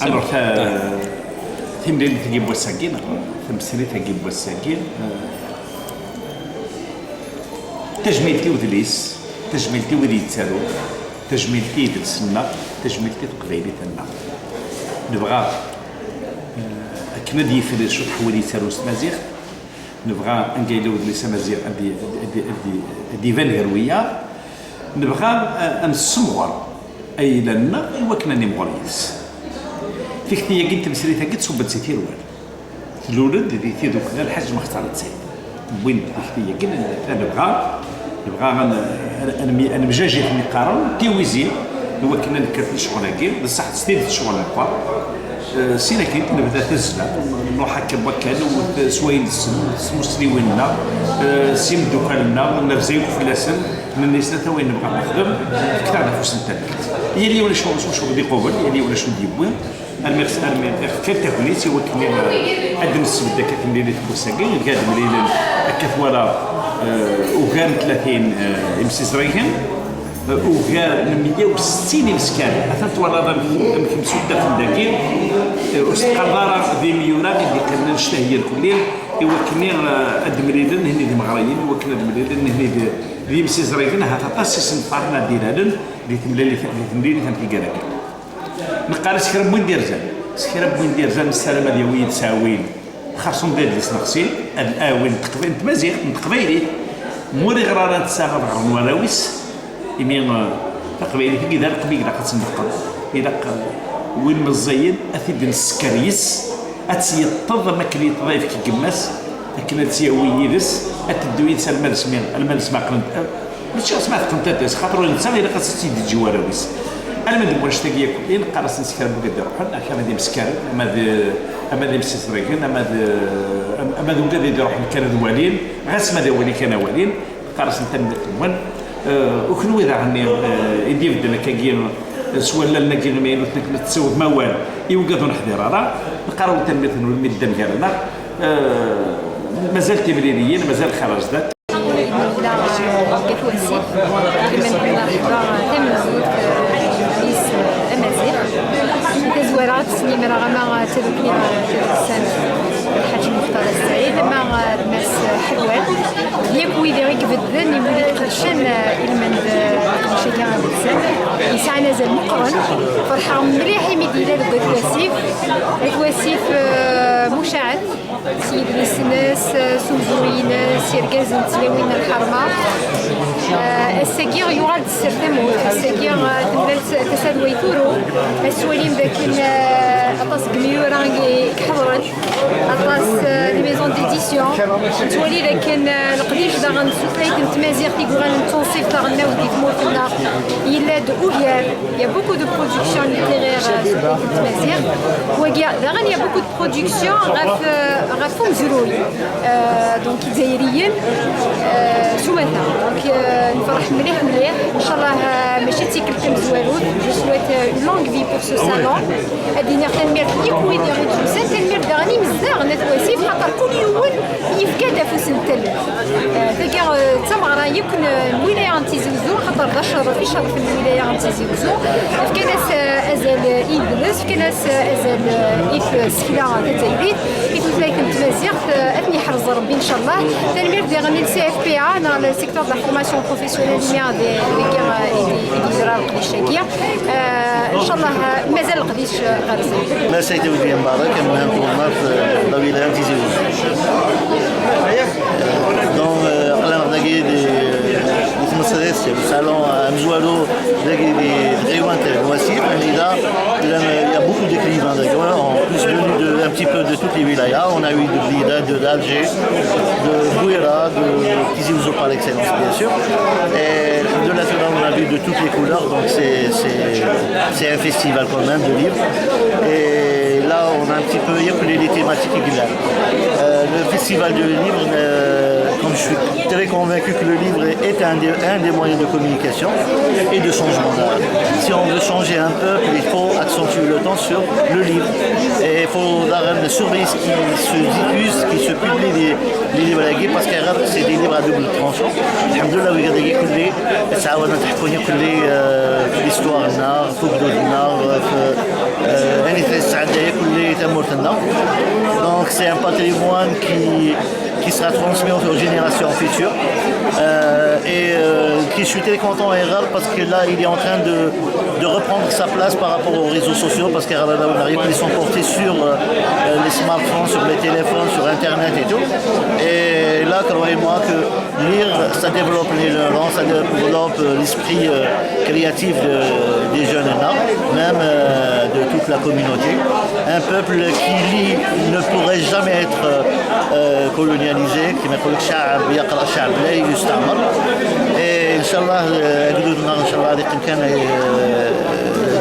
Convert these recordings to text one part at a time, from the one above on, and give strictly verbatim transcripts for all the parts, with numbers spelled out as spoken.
Alors, ta- timlilit-agi n wass-agi, neɣ tamesrit-agi n wass-agi, eh, tajmilt i udlis, tajmilt i wid yettarun, tajmilt i yidles-nneɣ, tajmilt i teqbaylit-nneɣ. Nebɣa, eh, akken ad yifrir cwiṭ ḥwal yettarun s tmaziɣt, nebɣa anga yella udlis amaziɣ ad d-, ad d-, ad d-, ad d-, ad d-iban gar wiyaḍ, nebɣa, eh, ad nessemɣer ayla-nneɣ i wakken ad nimɣur yid-s. Tikti-agi n temesrit-agi tṣubb-d si tirwal. Tlul-d di tidukla Lḥaǧ Mextar Lsayed. Wwin-d tikti-agi, n-, nebɣa, nebɣa ad n-, ad n-, ad nemjaji akken iqqaren tiwizi i wakken ad nekker ccɣel-agi. D ṣṣeḥ, s tidet ccɣel meqqer. Eh, sin akin nebda tazzla, nruḥ akka n wakkan, s wayen nessen, s tmusniwin-nneɣ, eh, s imeddukal-nneɣ, nerza akk fell-asen, nenna-yasen ata wayen nebɣa ad nexdem, fket-aɣ-d afus n tallelt. Yal yiwen acu, acu, acu i d-iqubel, yal yiwen acu i d-yewwi. Armi ɣ-, armi ɣ-, fkan tagnit i wakken, eh, ad d-nesbedd akka timlilit n wass-agi, deg ad mlilen akka twalaḍ, eh, ugar n tlatin, eh, imsisrigen, eh, ugar n meyya u settin imeskaren. Atan twalaḍ amek, amek msuddafen dagi, eh, ur s-teqqareḍ ara d imyura i d-iqqimen annect-a irkelli, i wakken, eh, ad d-mlilen hni d imeɣriyen, i wakken ad d-mlilen hni d, d imsisrigen, ahat aṭas isenfaren ad d-ilalen di temlilit, di temlilit am tigara-agi. Neqqar-as kra n win d-irzan. S kra n win d-irzan, nessaram ad yawi yid-s aɛwin xerṣum d adlis neɣ sin, ad aɛwin n teqba-, n tmaziɣt, n teqbaylit. Ma ur iɣra ara netta ad ɣren warraw-is, imi, eh, taqbaylit-agi d aleqmi ilaq ad tt-nleqqem. Ilaq, eh, win meẓẓiyen ad t-id-nessker yis, ad tt-yeṭṭeḍ am akken yeṭṭeḍ ayefki n yemma-s, akken ad tt-yawi yid-s, ad teddu yid-s alma d asmi, alma d asmi aqlen-, eh, Mačči asmi ɛetqent ad d-tas, xaṭer ur netta ilaq ad tt-id-yeǧǧ warraw-is. Alma d wannect-agi yakk, i neqqar-asen s kra n wigad iruḥen, akken ad imeskaren, ama d, ama d imsisrigen, ama d, ama d wigad i d-iruḥen kan ad walin, ɣas ma d awali kan ad walin, neqqar-asen tanemmirt-nwen. Eh, u kenwi daɣen, eh, i d-ibedden akkagi, eh, s wallalen-agi imaynuten akken ad tessiwḍem awal i wigad ur neḥdir ara, neqqar-awen tanemmirt-nwen mi d-teddam gar-aneɣ. Eh, mazal timliliyin, mazal lxir ar zdat. Nella deg At Wasif, deg Lmenhula, tamenzut, eh, is, eh, amaziɣ. Tazwara ad tesnimreɣ ama d tadukli, eh, tadelsant Lḥaǧ Muxtar Saɛid, ama, eh, d Mass Ḥelwan. Yak wid i ibedden, i wid iqedcen, eh, ilmend, eh, aqeddac-agi adelsan, yesɛan azal meqqren. Ferḥeɣ mliḥ imi d-yella deg At Wasif. At Wasif, eh, mucaɛen. S yidlisen-is, s umezruy-ines, s yergazen d tlawin n lḥerma. Eh, ass-agi yuɣal-d sser tamurt. Ass-agi, eh, temlal tasa d way turew. Ad twalim dakken, eh, aṭas n yimyura i iḥeḍren, aṭas, eh, des maisons d'édition. Nettwali dakken, eh, leqdic daɣen n tutlayt n tmaziɣt i yuɣalen d tunṣibt taɣelnawt di tmurt-nneɣ yella-d ugar. Il y a beaucoup de production littéraire, eh, s tutlayt n tmaziɣt. Wagi daɣen, il y a beaucoup de production ɣef, ɣef umezruy, euh, donc izzayriyen, euh, s umata. Donc, euh, nferḥ mliḥ mliḥ. Ncallah, euh, mačči d tikkelt tamezwarut. Je souhaite, euh, une longue vie pour ce salon. Ad iniɣ tanemmirt i yakk wid i ɣ-id-yusan, tanemmirt daɣen i yimezdaɣ n At Wasif, xaṭer kul yiwen yefka-d afus n tallelt. Euh, tagi, euh, d tameɣra yakk n, n lwilaya n Tizi Uzzu, xaṭer d acerref i cerref n lwilaya n Tizi Uzzu. Fkan-as, eh, azal, eh, i yidles, fkan-as, eh, azal, eh, i tsekla tazzayrit, i tutlayt n tmaziɣt, eh, ad ten-yeḥrez Rebbi, ncallah. Tanemmirt diɣen i le C F P A, neɣ le secteur de la formation professionnelle, imi d-, deg, eh, i d-, i d-yeǧra leqdic-agi. Eh, ncallah, eh, mazal leqdic, eh, ɣer zdat. Mass Saïd Aoudi Mbarak, amdan n twennaḍt, eh, d awilaya n Tizi Uzzu. Donc, euh, aql-aneɣ dagi di, di tmesrit, c'est le salon amezwaru dagi di tɣiwant n Wasif. Anida, il y a beaucoup d'écrivains d'ailleurs, en plus venus de, un petit peu de toutes les wilayas. On a eu de Blida, de, d'Alger, de Bouira, de Tizi Ouzou par excellence, bien sûr. Et de là, on a vu de toutes les couleurs, donc c'est, c'est, c'est un festival quand même de livres. Et là, on a un petit peu, il y a que les, les thématiques qui viennent. Euh, le festival de livres, euh, Je suis très convaincu que le livre est un des, un des moyens de communication et de changement d'art. Si on veut changer un peuple, il faut accentuer le temps sur le livre. Et il faut surveiller ce qui se diffuse, ce qui se publie, les, les livres à la guerre, parce que c'est des livres à double tranchant. الحمد لله, ويقدر يكون لي تعاون تحكوني كل في l'histoire, في النار, في النار, في يعني في السعادة كل تمورتنا. Donc c'est un patrimoine qui qui sera transmis aux générations futures. Euh, et euh, qui je suis très content et rare parce que là, il est en train de, de reprendre sa place par rapport aux réseaux sociaux, parce que les sont portés sur euh, les smartphones, sur les téléphones, sur Internet et tout. Et là, croyez-moi que lire, ça développe les neurones, ça développe l'esprit euh, créatif de, des jeunes là, même euh, de toute la communauté. Un peuple qui lit ne pourrait jamais être euh, colonialisé, كما يقول لك شعب يقرا شعب لا يستعمر. Et إن شاء الله, euh, إن شاء الله,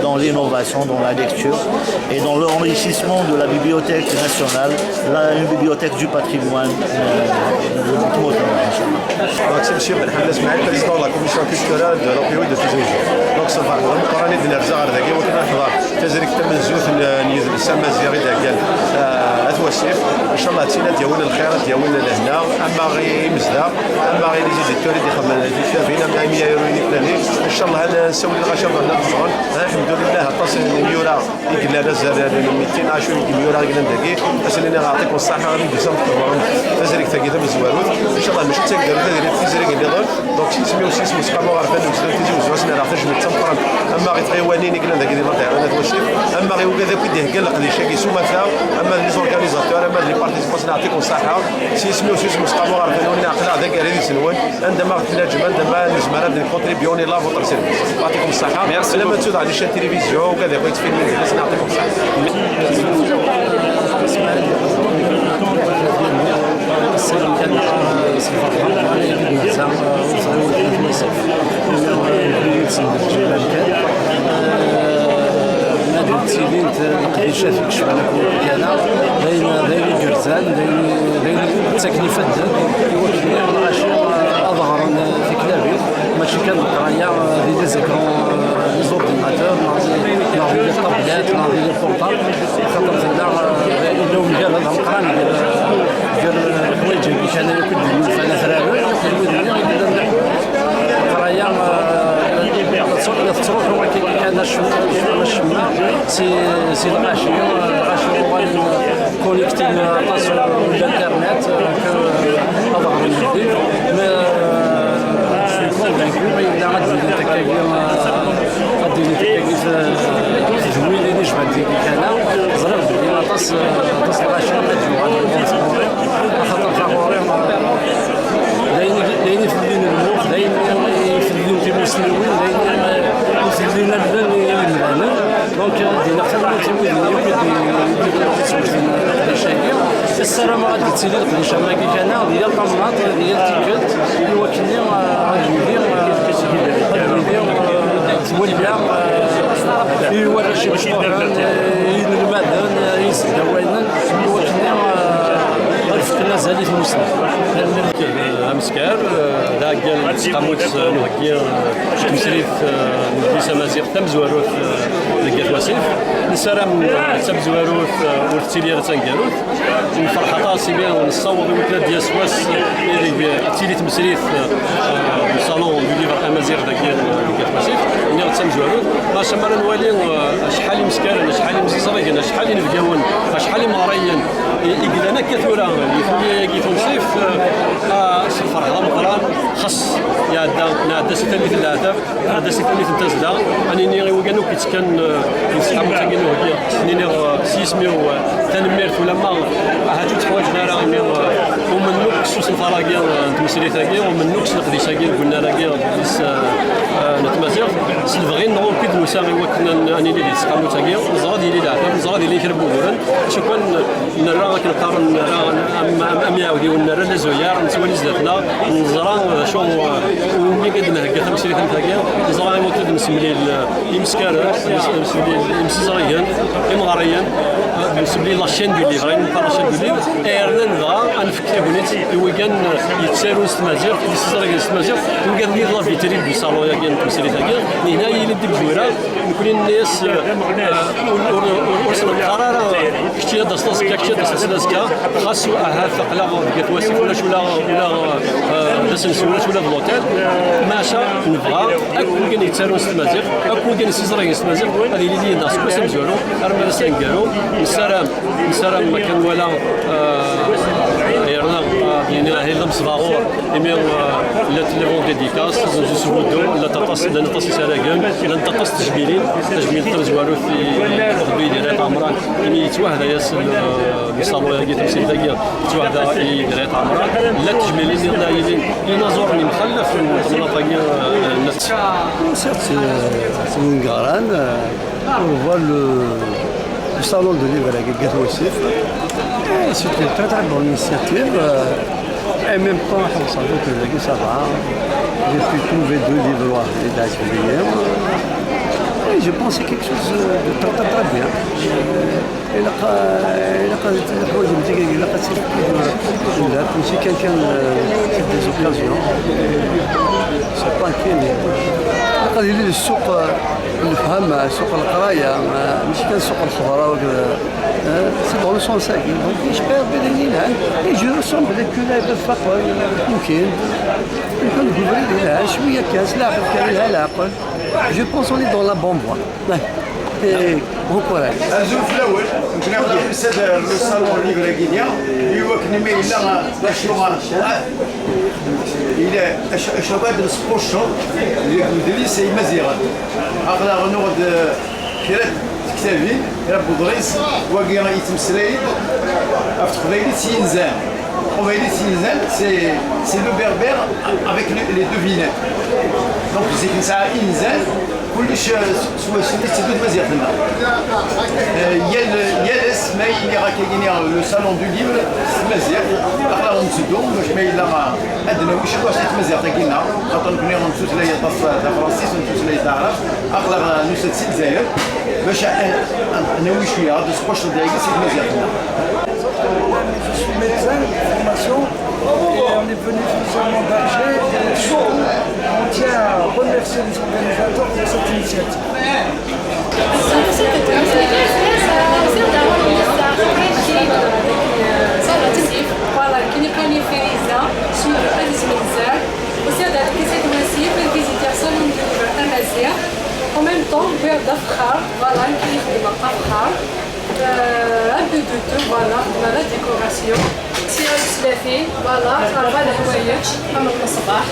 dans l'innovation, dans la lecture et dans l'enrichissement de la bibliothèque nationale, là, une bibliothèque du patrimoine euh, de l'autre monde, إن شاء الله. Donc, c'est M. Benhamd Smail, président de la commission culturelle de l'Opéra de Tizi Ouzou. Donc, c'est vraiment pour aller de nerza ɣer dagi, ur tnehḍer tazrigt tamenzut n yidles amaziɣ i d-heggan At Wasif. Ncallah, d tin ad d-yawin lxir, ad d-yawin lehna, ama i yimezdaɣ, ama i les éditeurs i d-ixedmen tiktibin, ama i yimyaruyen iklanen. Ncallah, ad nessawel i lɣaci ad ẓren. Alḥemdulillah, aṭas n yimyura i yellan azal n mitin ɛecrin n yimyura i yellan dagi. Ad sen-iniɣ yeɛṭikum ṣṣeḥḥa, am i d-tusam tḍebbṛem tazrigt-agi tamezwarut. Ncallah, mačči d tagdart, ad ilint tizrigin nniḍen. Donc, s yisem-iw, s yisem n Useqqamu Aɣerfan n Umezdaɣ n Tizi Uzzu, ad sen-rreɣ tajmilt d tameqqrant, ama i tɣiwanin i yellan dagi di Lṭahiṛa n At Wasif, ama i wigad akk i d-iheggan leqdic-agi s umata, ama d les organisateurs, ama d les participants, ad sen-rreɣ yeɛṭikum ṣṣeḥḥa. S yisem-iw, s yisem n Useqqamu Aɣerfan, ur aql-aɣ d agarid-nwen. Anda ma ɣ-teḥtaǧem, anda ma nezmer ad nkontribyuni, la votre service. Yeɛṭikum ṣṣeḥḥa. Merci beaucoup. Lemmer d tuḍeɛ les chaînes télévision, wigad akk yettfilmin deg-s, ad sen-rreɣ yeɛṭikum ṣṣeḥḥa. Ass-agi kan s lferḥ, ur ẓriɣ ula d netta, ur ẓriɣ ula d netta. Ma d-ttilint leqdicat deg ccɣel akk kan, d ayen, d ayen igerrzen, d ayen, d ayen yettaken ifadden i wakken lɣaci ad ɣren tiklabin, mačči kan d leqraya di les écrans, les ordinateurs, neɣ di, neɣ di les tablettes, neɣ di les portables. Xaṭer tella, eh, yella umgal d ameqqran gar, gar leḥwayeǧ-agi kan akk i d-yennulfan atraren, akked wid-nni i yellan d aḥewwes. Leqraya, eh, tettru-, tettruḥu akka kan acemma, acemma, si, si lɣaci, eh, lɣaci uɣalen connectés aṭas, eh, l'internet, eh, que, eh, ad ɣren medden. Mais, eh, je suis convaincu, ma yella ad d-yili akka, eh, ad d-yili akka, eh, tedwilin i jbant deg kan, ẓriɣ belli aṭas, aṭas n lɣaci ad d-yuɣal ɣur-i, axaṭer taɣuri, d ayen, d ayen ifellin lmut, d ayen ifellin timussniwin, d ayen ifellin allen i yimdanen. Donc, ad d-iniɣ tanemmirt i wid-nni akk i d-, i d-, i d-yesmektin leqdic-agi. Ssarameɣ ad d-yettili leqdic am wagi kan di yal tamnaḍt, di yal tikkelt, i wakken-nni, eh, ad yili, eh, ad yili, eh, twelli, eh, i warrac imecṭuḥen, eh, i yinelmaden, eh, i yisdawanen, i wakken-nni, eh, ad fken azal i tmussni. Ameskar, eh, d aɛeggal n tseqqamut, eh, n uheggi, eh, n tmesrit, eh, n udlis amaziɣ tamezwarut, eh, deg At Wasif. Nessaram, eh, d tamezwarut, eh, ur tettili ara d taneggarut. Nferḥ aṭas imi nessaweḍ i wakken ad d-yas wass ideg tili tmesrit, eh, n Salon du Livre Amaziɣ dagi, eh, deg At Wasif. Nniɣ d tamezwarut. Maca mi ara nwali, eh, acḥal imeskaren, acḥal imsesrigen, acḥal inebgawen, acḥal imeɣriyen i, i yellan akka tura di tlelli-agi tunṣibt, eh, ah, s lferḥ d ameqqran, xas iɛedda, nɛedda si tallit n leɛtab, nɛedda si tallit n tazzla, ad nini i wagan akk yettekkan, eh, deg tseqqamut-agi n uheggi, ad nini, eh, s yisem-iw, eh, tanemmirt, ulamma ahat ur tteḥwaǧen ara, nini, eh, umennuk s usenfar-agi, eh, n tmesrit-agi, umennuk s leqdic-agi deg unnar-agi, eh, n tmaziɣt. S lebɣi-nneɣ ur k-id-nusa i wakken ad, ad nili di tseqqamut-agi, neẓra ad yili leɛtab, neẓra ad yili kra n wuguren, acu kan nerra akken qqaren, nerra am, am, am iɛawdiwen, nerra lazuyaṛ, nettwali zdat-neɣ, neẓra d acu, uh, umi i d-nhegga tamesrit am tagi, neẓra i wakken ad nsemlil, uh, imeskaren, ad nsemlil imsiẓrigen, imeɣriyen, ad nsemlil la chaîne du livre, ayen neqqar la chaîne du livre, yerna nebɣa ad nefk tagnit i wigan yettarun s tmaziɣt, yessizrigen s tmaziɣt, wigan d la vitrine du salon-agi n tmesrit-agi. Nihna yili-d deg uzwir-a, nekni nenna-yas, eh, ur, ur, ur, ur s-neqqar ara kečč ad d-taseḍ azekka, kečč ad d-taseḍ azekka, ɣas ahat aql-aɣ deg at wasif ulac ula, ula, eh, d asensu ulac ula d l'hôtel, maca nebɣa akk wigan yettarun s tmaziɣt, akk wigan yessizrigen s tmaziɣt, ad yili yid-neɣ seg wass amezwaru arma d ass aneggaru. Nessaram Nessaram ma kan wala, eh, yerna, eh, ad yini ahil d amesbaɣur, imi, eh, llant les ventes dédicaces, ad nju s ubuddu, llant aṭas, llant aṭas isaragen, llant aṭas tejmilin, tajmilt tamezwarut i, i Rebbi Yidir Ayt Ɛemran, imi yettwahda-yas l-, eh, le salon-agi, tamsirt-agi, yettwahda i Yidir Ayt Ɛemran, llant tejmilin nniḍen ara yilin inaẓuren imxallafen n temnaḍt-agi, eh, n At. C'est, c'est une grande, euh, On voit le, le salon de livres avec Gato Ossif. Et c'est une très très bonne initiative. Euh, et en même temps, on s'en doute que ça va. J'ai pu trouver deux livres d'atelier. Et je pense que c'est quelque chose de très très très bien. Et là, et là, quand je dis, je dis, il a pas de, ماشي كان كان des occasions. C'est pas كاين. قال لي السوق نفهم سوق القرايه، ما- ماشي كان سوق الخضره وكذا. آه، c'est dans le sens هاكي. Donc j'espère بلي يلعن. Et je ressemble que لا يبان فقط ممكن. يكون قبل يلعن شويه كان سلاح كان لها العقل. Je pense on est dans la bonne voie. Et bon courage. Azul fell-awen. Nekni ɣer le salon livre Guinea, iwakken imi yella d acu, ah, yella acu, acu ad nesqucceḍ deg udlis i Imaziɣen. Aql-aɣ nuɣ-d kra n tektabin, kra n uḍris, wagi yettmeslay-d ɣef teqbaylit s yinzan. Teqbaylit s yinzan, c'est, c'est le berbère avec les, les devinettes. Donc, zik nesɛa inzan, kullec, euh, s, s wacu i tetteddu tmaziɣt-nneɣ. Euh, yal, yal ass, ma yili akka yini le salon du livre, s tmaziɣt, aql-aɣ netteddu, bac ma yella, euh, ad d-nawi cwiṭ si tmaziɣt-agi-nneɣ, xaṭer nekni nettmeslay aṭas tafransist, nettmeslay taɛrabt, aql-aɣ, euh, nusa-d si Lezzayer, bac, euh, ad nawi cwiṭ, ad nesqucceḍ dagi si tmaziɣt-nneɣ. Je suis médecin de formation et on est venu finalement d'Alger. Et surtout, on tient à remercier les organisateurs pour cette initiative. Voilà, كيما قالي فايزة، سميتو عزيز بن زاد، وزاد على كيسات مناسيب، فيزيتير صالون دو ليفر أمازيغ. En même temps, نبغيو هذا فخار، voilà، كيما يخدم فخار. آه، un peu de tout, voilà، خدمة la décoration. سيرة ثلاثين، voilà، أربع الحوايج، حمل الصباح،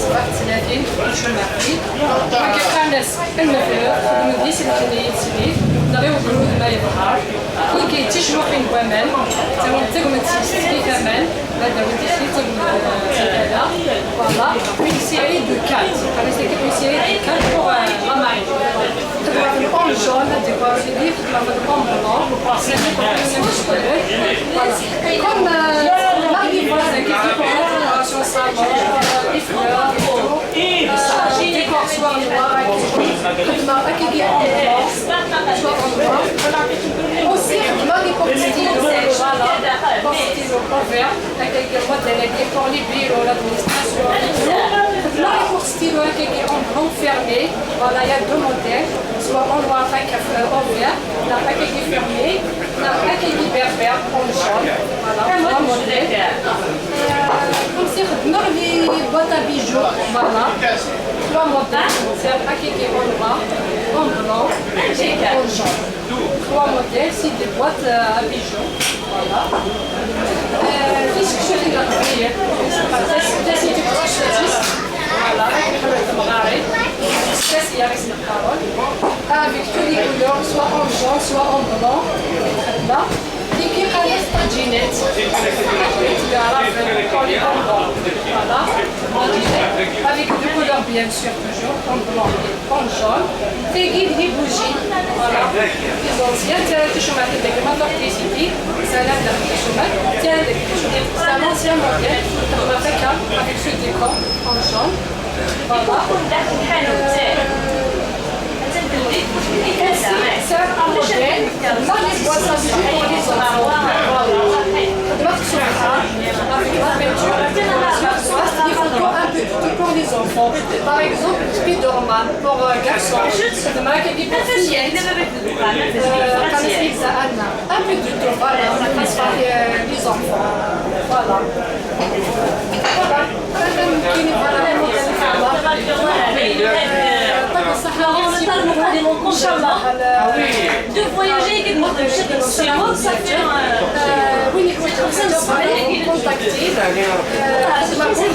صباح ثلاثين، شو ما فيه. وكي قال الناس، المفروض، خدموا ديس الحنية سميت، نغيو قلود ما يظهر. وكي تشلوحين بوامان، تمام تقوم تسيس كيف أمان، هذا ودي سيتي، voilà. Une série de cartes, avec une série de cartes pour, euh, la marine. تبغى في الأون جون، هذيك واش يدير، تبغى في الأون بلون. C'est des décorations, je connais. Voilà. Comme, euh, la décoration, c'est la décoration salon, euh, les fleurs, et tout. Décor soit noir, et tout. خدمة هكاكي en blanc, soit en noir. Aussi خدمة les porte-stylos, voilà. Porte-stylos en verre. هكاكي الموديل هكاكي pour les bureaux, l'administration et tout. خدمة les porte-stylos هكاكي en blanc fermé. Voilà, il y a deux modèles, soit en noir هكا، euh, en verre, لا هكاكي fermé, لا هكاكي berbère en jaune. Voilà, trois modèles. Euh, aussi خدمة les boîtes à bijoux, voilà. Trois modèles, c'est هكاكي en noir, en blanc, en jaune. Trois modèles, c'est des boîtes, euh, à bijoux. Voilà. آه، في سكسيون تاع القبايل. تاسي، تاسي تاع السكسيون. Voilà، راكي خدمة المغارب. تاسي يا ريس القارون. Avec toutes les couleurs, soit en jaune, soit en blanc. لا. Et puis قالت طاجينات. طاجينات يا رب، pour les bonbons. Voilà. Avec deux couleurs Bien sûr, toujours en blanc et en jaune. Tagi d les bougies. Voilà. Les anciennes, c'est la tchoumat de la publicité. C'est la tchoumat. C'est l'ancien modèle. Avec ce décor en jaune. Voilà. Euh, c'est un modèle. Là, les boîtes à bijoux pour les enfants. Voilà. Avec la peinture, avec la surface, les photos, un peu de tout pour les enfants. Par exemple, Spider-Man pour euh, garçons, c'est de marque qui pour filles. Euh, un peu de tout, voilà, ça passe par euh, les enfants. Voilà. Voilà. Voilà. De voyager, ça fait un... Euh, oui, les contacter. Euh, c'est ma cousine,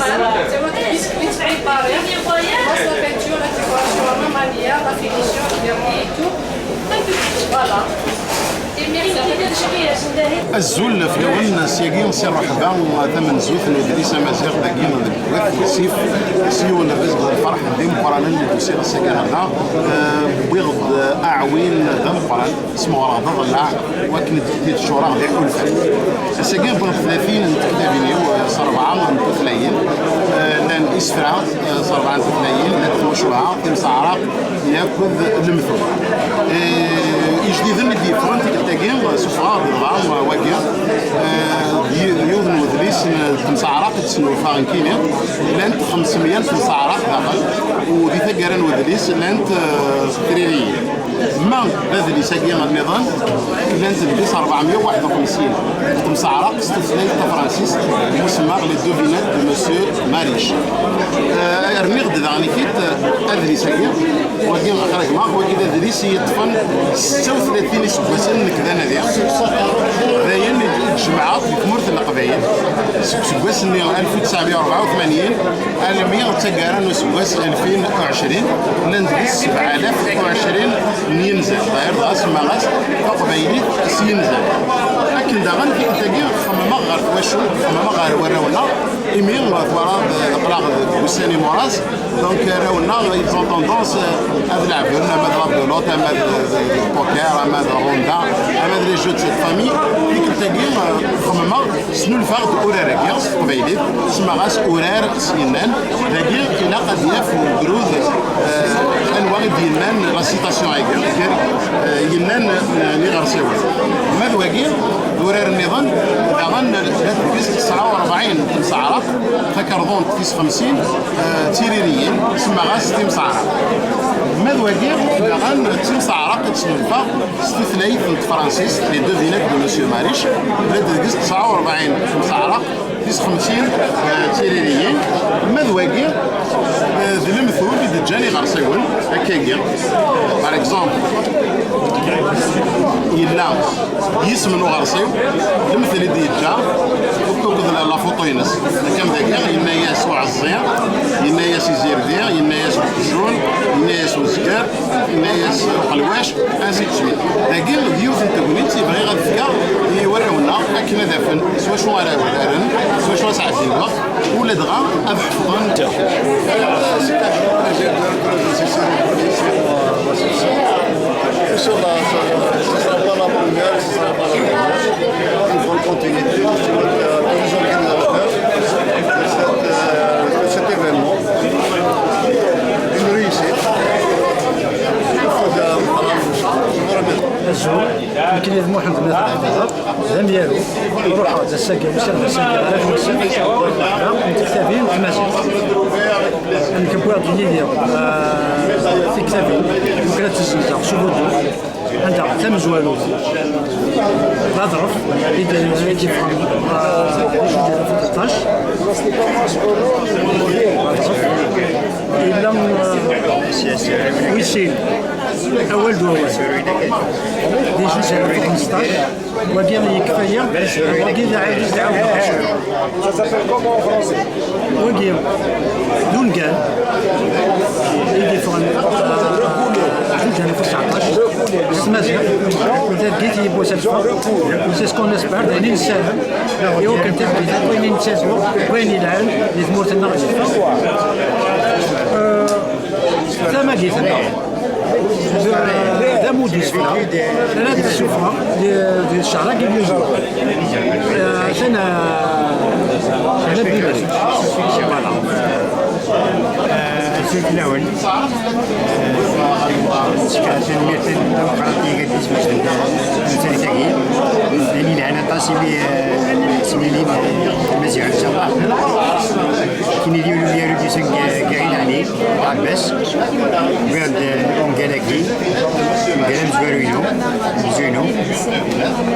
c'est votre biscuit préparé. Moi, c'est la peinture, la décoration, la manière, la finition, le vernis et tout. Voilà. Azul fell-awen, seg-agi si rrehba tamenzut n udlis amaziɣ dagi deg Wat Wasif, s yiwen n rrezg d lferḥ d imeqqranen i d-usiɣ ass-agi ɣer da. Eh, wwiɣ-d aɛwin d ameqqran, smeɣreɣ d aḍellaɛ, wakken ad d-id-ccureɣ d iḥulfan. Ass-agi wwiɣ-d tlatin n tektabin-iw, eh, s rebɛa n tutlayin. Eh, llan isefra, eh, s rebɛa n tutlayin, llant tmucuha, timseɛraq, yakk d lemtul. Eh, ijdiden i d-yeffɣen tikkelt-agi, suffɣeɣ-d dɣa wagi. Eh, y-, yiwen n wedlis n temseɛraq i d-snulfaɣ nekkini. Llant xemsemya n temseɛraq daxel, u di taggara n wedlis llant, eh, tririyin. Ma d adlis-agi nniḍen, llant deg-s rebɛemya u waḥed u xemsin n temseɛraq s tutlayt tafransist, musemma Les Devinettes de Monsieur Mariche. Eh, rniɣ-d daɣen-ik-id, eh, adlis-agi, wagi aqragma, wagi d adlis i yeṭṭfen setta u tlatin iseggasen nekk d anadi. D ayen i d-jemɛeɣ di tmurt n Leqbayel seg useggas-nni alef u tesɛemya u rebɛa u tmanyin almi d taggara n useggas alfin u ɛecrin, llan deg-s sebɛalaf u ɛecrin n yinzan. Daɣ dɣa semmaɣ-as taqbaylit s yinzan. Akken daɣen tikkelt-agi xemmemeɣ ɣer twacult, xemmemeɣ ɣer warraw-nneɣ, imi twalaḍ, eh, aql-aɣ deg ussan imuras, donc arraw-nneɣ ils ont tendance, eh, ad leɛben, ama d la belote, ama d, d, d poker, ama d ronda, ama d les jeux de cette famille. Tikkelt-agi, eh, xemmemeɣ, snulfaɣ-d urar-agi s teqbaylit, semmaɣ-as urar s yinnan. Dagi ilaq ad yaf ugrud, eh, anwa i d-yennan la citation-agi, gar, eh, yinnan, eh, n iɣersiwen. Ma d wagi, d urar nniḍen, daɣen llant deg-s tesɛa u rebɛin n temseɛraq, takerḍunt tis xemsin, eh, d tiririyin, semmaɣ-as timseɛraq. Ma d wagi, daɣen d timseɛraq i d-snulfaɣ s tutlayt n tefransist, Les Devinettes de Monsieur Mariche, llant deg-s tesɛa u rebɛin n temseɛraq, tis xemsin, eh, d tiririyin. Ma d wagi, eh, d lemtul i d-ǧǧan iɣersiwen, akkagi. Par exemple, yella yisem n uɣersiw, lemtel i d-yeǧǧa, akked la, la photo-ines. Akka am dagi, yenna-yas uɛeẓẓi, yenna-yas izirdi, yenna-yas uqjun, yenna-yas uzger, yenna-yas uqelwac, ainsi de suite. Dagi, d yiwet n tegnit i bɣiɣ ad fkeɣ i warraw-nneɣ akken ad afen s wacu ara uraren, s wacu ad sɛeddin lweqt, u ladɣa ad ḥefḍen. Sur la, sur la, ce sera pas la première, ce sera pas la dernière. Une bonne continuité, je souhaite à tous les organisateurs de cette, euh, de cet événement une réussite. Je vous remercie. Azul, nekkini d Muḥend Mata Ɛebdella, d amyaru, ruḥeɣ-d ass-agi, usiɣ-d ass-agi ɣer At Meksa, n tektabin n tmaziɣt. Nekk wwiɣ-d yid-i, ah, tiktabin, lukan ad tt-ssenzzeɣ s ubuddu, anda tamezwarut d aḍref i d-, i d-yeffɣen, ah, di ǧuǧ alaf u tleṭṭac. D aḍref. Yella, ah, wis sin. Awal d wawal. Di ǧuǧ alaf u xmesṭac, wagi yekfa-yi, wagi d aɛiwed, d aɛiwed. Wagi d ungal i d-yeffɣen, ah, ǧuǧ alaf u tseɛṭac s tmaziɣt, targit yiwwas alfa, c'est ce qu'on espère, d ayen i nessaram, i wakken targit akk ayen i nettazu, d ayen yelhan di tmurt-nneɣ ad yeffeɣ. Euh, D, d amudis fell-aɣ. Rad ssufɣeɣ di, di ccehṛ-agi n Yulyu. Eh, atan, eh, atan di Lezzayer. Voilà. Eh, atan fell-awen. Eh, tanemmirt tameqqrant i yigad-is bac temsalt-agi. Llan yelhan aṭas imi, eh, llan yettemlilin, eh, Maziɣ, inchallah. Akken i d-yuli umyaru-is n Gaɛid Ɛli Ɛebbas. Wwiɣ-d, eh, ungal-agi, ungal amezwaru-inu, amezwaru-inu,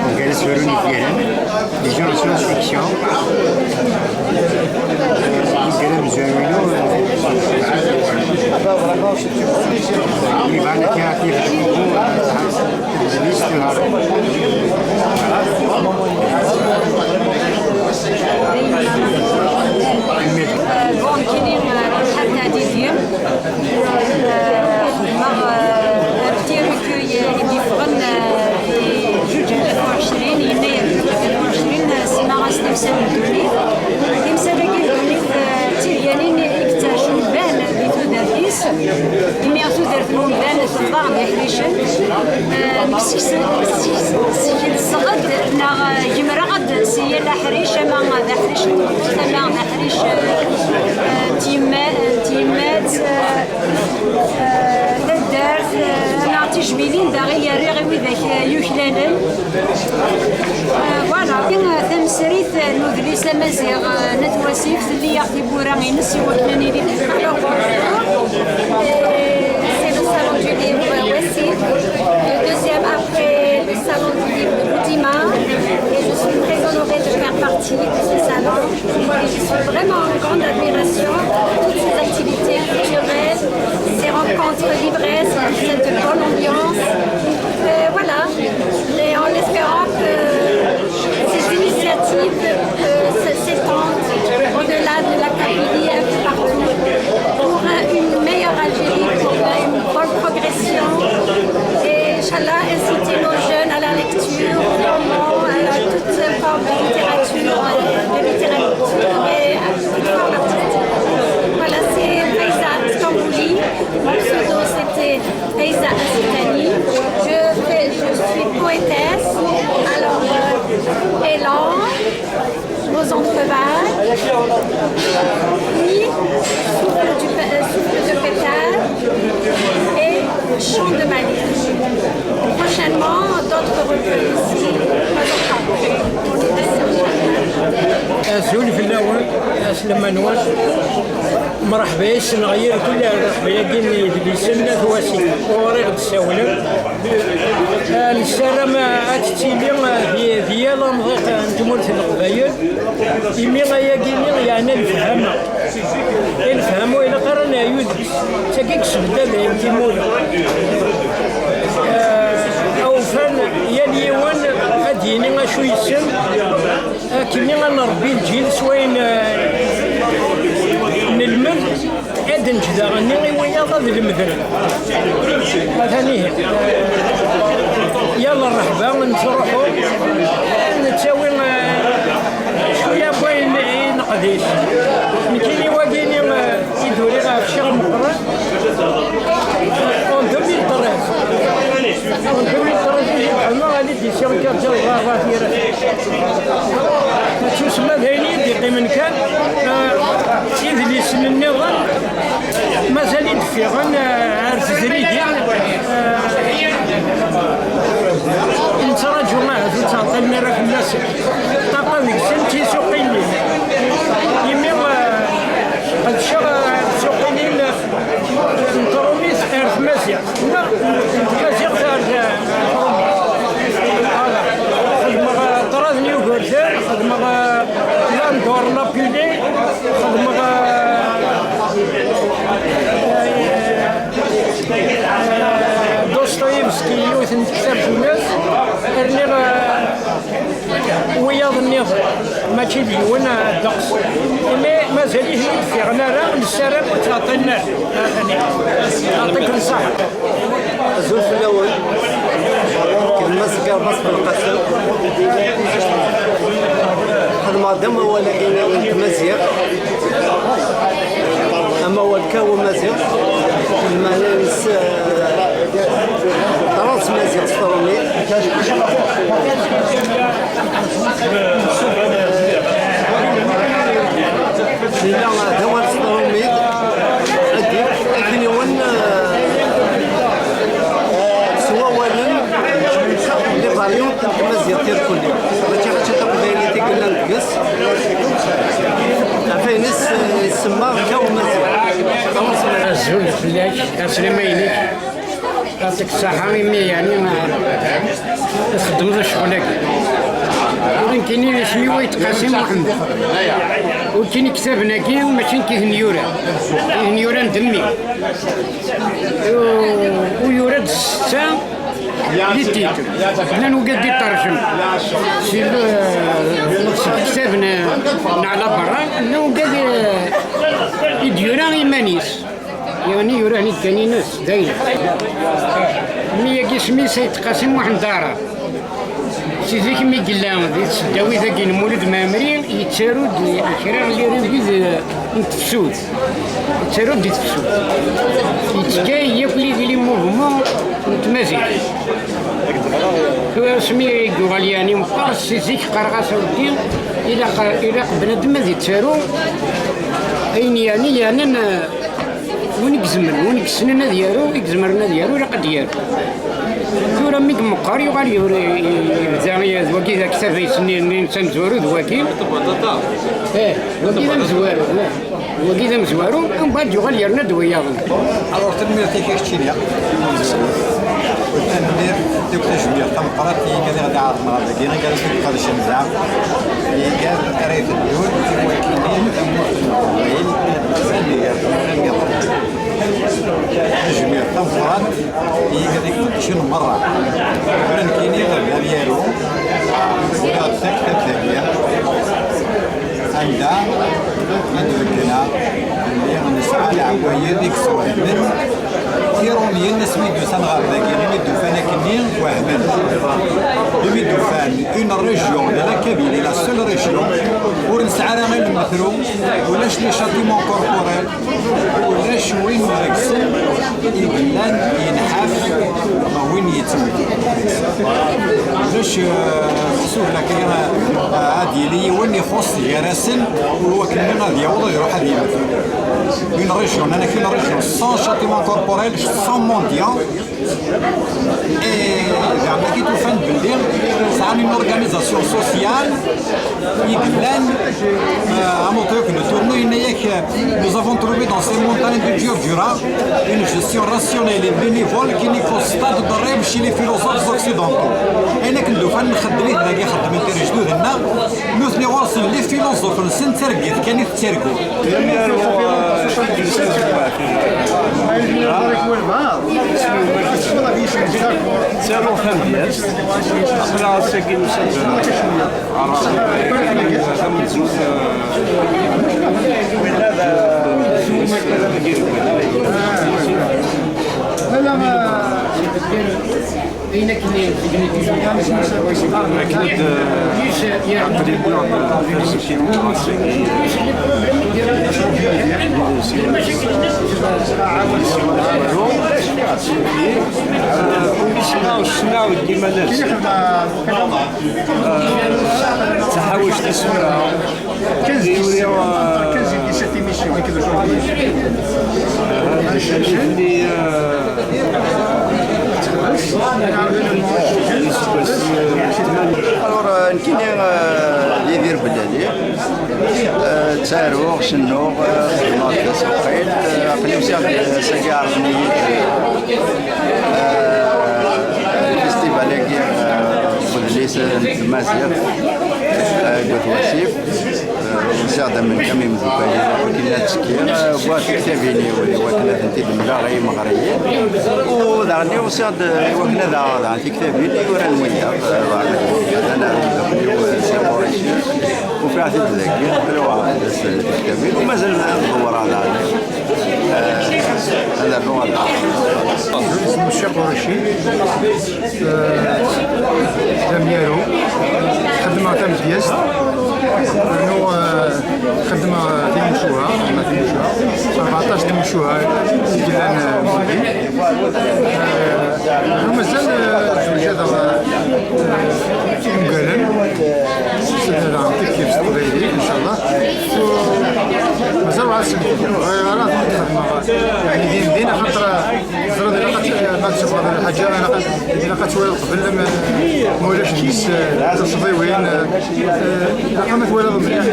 ungal amezwaru n yifyaren, les gens en science-fiction. Ungal amezwaru-inu, eh, yebɣan akka ad t-yefk. Bon, nekkini, eh, d Ḥatta Didi. Eh, xedmeɣ, eh, un petit recueil, eh, i d-yeffɣen, eh, di zuǧ alaf u ɛecrin, yennayer zuǧ alaf u ɛecrin, eh, semmaɣ-as Timsal n Ddunit. Timsal-agi n ddunit, eh, d tidyanin i yettɛacun ban di tudert-is, imi tudert n umdan tebḍa d iḥricen. Eh, nekk seg-, seg-, seg-, seg-, sɣed neɣ, eh, gemreɣ-d si yal aḥric, ama d aḥric n tmeṭṭut, ama d aḥric, eh, eh, n tyemma-, n tyemmat, eh, eh, taddart, eh, neɣ tijmilin daɣ i rriɣ i widak, eh, yuklalen. Eh, voilà. Eh, tamesrit n udlis amaziɣ, eh, n At Wasif, telli-aɣ tiwwura-ines i wakken ad nili. Alors, bonjour. Et c'est le salon du livre Wassif, le deuxième après le salon du livre de Loudima. Et je suis très honorée de faire partie de ce salon. Et je suis vraiment en grande admiration de toutes ces activités culturelles, ces rencontres livresques, cette bonne ambiance. Euh, voilà. Et en espérant que ces initiatives, euh, se- s'étendent au-delà de la Kabylie, un peu partout, pour, euh, une meilleure Algérie, pour, euh, une bonne progression. Et Inch'Allah, inciter nos jeunes à la lecture, au roman, à toute forme de littérature, euh, de littérature et à toute forme artistique. Voilà, c'est Faiza Stambouli. Mon pseudo, c'était Faiza Asitani. Je fais, je suis poétesse. Alors, euh, élan, vos entrevailles, puis souffle du pe- euh, souffle de pétale et chant de Mali. Prochainement, d'autres recueils aussi, pas encore. On est patient. Azul fell-awen, aslama-nwen. Mṛeḥba yes-nneɣ yir kull rreḥba-agi n yidlisen n At Wasif. Ɣur-i ɣ-d-ssawlen. Ah, nessaram, ah, ad tettili, ah, di, di yal amḍiq, ah, n tmurt n Leqbayel, imi ayagi-nni yeɛna lefhama. I lefhama ur ilaq ara ad neɛyu deg-s. D tagi i yesbedda dayen timura. Ah, awfan, yal yiwen ad d-yini acu yessen, akken ad nṛebbi lǧil s wayen, ah, nelmed. Ad neǧǧ daɣen i wiyaḍ ad lemden. Atan ihi. Yal rreḥba nettruḥu, nettawi, eh, cwiya n wayen i neqdec. Nekkini wagini, eh, i d-uriɣ ɣef Ccix Meqqran. En deux mille treize. En deux mille treize i d-xedmeɣ, à l'édition Kafja Lɣerba Tira. Tusma d ayen i d-yeqqimen kan, eh, idlisen nniḍen mazal i d-ffiɣen, eh, ar tezrigin, eh, nettraǧu ahat ur ttɛeṭṭilen ara fell-asen. Ṭṭaqa deg-sen d tisuqilin. Imi, eh, qedceɣ, eh, tisuqilin, eh, n trumit ar tmaziɣt. Neɣ n tmaziɣt ar, ar trumit. Voilà. Xedmeɣ, eh, ṭṭrad n Yugurten, xedmeɣ, eh, Landor Lapide, xedmeɣ, eh, eh, Dostoïevski, yiwet n tektabt-ines, rniɣ, eh, wiyaḍ nniḍen, mačči d yiwen, eh, ddeqs. Imi mazal-iten ur d-ffiɣen ara, nessaram ur ttɛeṭṭilen ara. Atan. Yeɛṭikum ṣṣeḥḥa. Azul fell-awen. Nekk d Mass Garbas Belqasem. Xedmeɣ-d amawal-agi n tmaziɣt. Amawal kaw amaziɣ. Lmeɛna-ines Maziɣ s tṛumit. Nella d awal s tṛumit. Ad d-yefk akniwen, eh, s wawalen, les variantes n tmaziɣt irkelli. Mačči ɣačči taqbaylit i yellan deg-s. Ɣef ayen is-, isemma Kaw Maziɣ. Azul fell-ak, aslama-inek. Yeɛṭik ṣṣeḥḥa imi, yeɛni, txeddmeḍ ccɣel-agi. Ur nekkini isem-iw Ayt Qasi Muḥend. Ur nekkini ktaben-agi mačči nekk i ten-yura. I ten-yuran d mmi. U, u yura-d setta di titre. Llan wigad d-iṭerjem si le-, seg ktaben n ɛla berra, llan wigad, eh, i d-yura iman-is. Yeɛni yura-ten-id kan ines, d ayen. Mmi-agi isem-is Ayt Qasi Muḥend Aɛrab. Si zik mi yella di tseddawit-agi n Mulud Mɛemmri, yettaru-d kra n liribid n tefsut. Yettaru-d di tefsut. Yettga yakk li di les mouvements n tmaziɣt. Tura asmi i yuɣal yeɛni meqqar, si zik qqareɣ-as a weddi, ilaq, ilaq bnadem ad yettaru ayen yeɛni, yeɛnan, eh, win i izemren, win i yessnen ad yaru, i izemren ad yaru, ilaq ad yaru. Tura mi yemmeqqer, yuɣal yura, yebda d wagi d aktab-is-nni, nni n tamezwarut d wagi. Eh, wagi d amezwaru, eh. Wagi d amezwaru, umbeɛd yuɣal yerna-d wiyaḍen. Alors, tanemmirt-ik a keččini. Tanemmirt, akk tajmilt tameqqrant i yiman i ɣ-d-iɛerḍen ɣer dagi, i ara t-iqedcen da. Iger ara iteddun i wakkin tamurt n Leqbayel, tanemmirt, tanemmirt. Tajmilt tameqqrant i yiman i ɣ-d-iqedcen merra. Tura nekkini ɣer Dal Yaru, ula d taktabt dagi. Anda ad d-beggneɣ belli nesɛa leɛwayed i yeswehmen Tirumyen asmi d-usan ɣer dagi, imi d-ufan akkenni wehmen. Imi d-ufan une région de la Kabylie, la seule région, ur nesɛi ara ayen nmetru, ulac les châtiments corporels, ulac win deg-sen i yellan yenḥaf neɣ win yettewten. Ulac, eh, meḥsub lak, eh, ad yili yiwen ixuṣṣ gar-asen, ur wakken ad yaweḍ ad iruḥ ad yemmet. Une région, nana une région sans châtiment corporel, sans mendiant. Et daɣen ad t-ufan belli sɛan une organisation sociale i yellan, euh, à moto que nous tournons, yenna-yak, euh, nous avons trouvé dans ces montagnes de Djurdjura une gestion rationnelle et bénévole qui ne cause pas de rêve chez les philosophes occidentaux. Ayen akken d-ufan nxeddem-it dagi, xeddmen-t lejdud-nneɣ, nutni ɣur-sen les philosophes-nsen d targit kan i tettargu. Ttaruɣ tamedyazt, aql-aɣ ass-agi nusa-d. Tamenzut, eh, ayen akken i d-, aql-i d, eh, aql-i d, eh, umi ssneɣ ccna deg yiman-nnes. Taḥawact isura. Quinze, dix-sept, quinze et dix-sept émissions, avec le journaliste. Alors, euh, nekkini, euh, Yidir Bellali, euh, ttaruɣ, cennuɣ, euh, xeddmeɣ deg tasuqilt, euh, aql-i usiɣ-d, euh, sagi ɛerḍen-iyi-d, euh, lfestival-agi, euh, n udlis n tmaziɣt, euh, deg At Wasif. Usiɣ-d am nekk am imeddukal-iw, akken ad ttekkiɣ, wwiɣ tiktabin-iw i wakken ad tent-id-mleɣ i yimeɣriyen. U daɣen usiɣ-d i wakken ad aɣeɣ daɣen tiktabin i yuran wiyaḍ, daɣen ad aɣeɣ imeddukal-iw, Si Qurayci. Ufiɣ-t-id dagi, aql-i uɣeɣ-d tiktabin, u mazal ad dewwreɣ daɣen. Eh, ad rnuɣ ad aɣeɣ. Isem Ccix Qurayci. Eh, d amyaru, xeddmeɣ tamedyazt, rnu, eh, xeddmeɣ timucuha, xeddmeɣ timucuha, rbeɛṭac timucuha i yellan, eh, deg wudi. Eh, Mazal, eh, zewǧ ad aɣ, eh, ungalen. Sɛiɣ daɣen tikki s teqbaylit, ncallah. U mazal ur as-nefk. Ur bɣiɣ ara ad xedmeɣ, yeɛni, din din, axaṭer, eh, teẓriḍ, ilaq ad, eh, ma tebɣiḍ lḥaǧa, ilaq ad, ilaq ad twaliḍ qbel, ma, ma ulac deg-s, eh, tiṣḍiwin, eh, eh, ilaq ma twaliḍ mliḥ.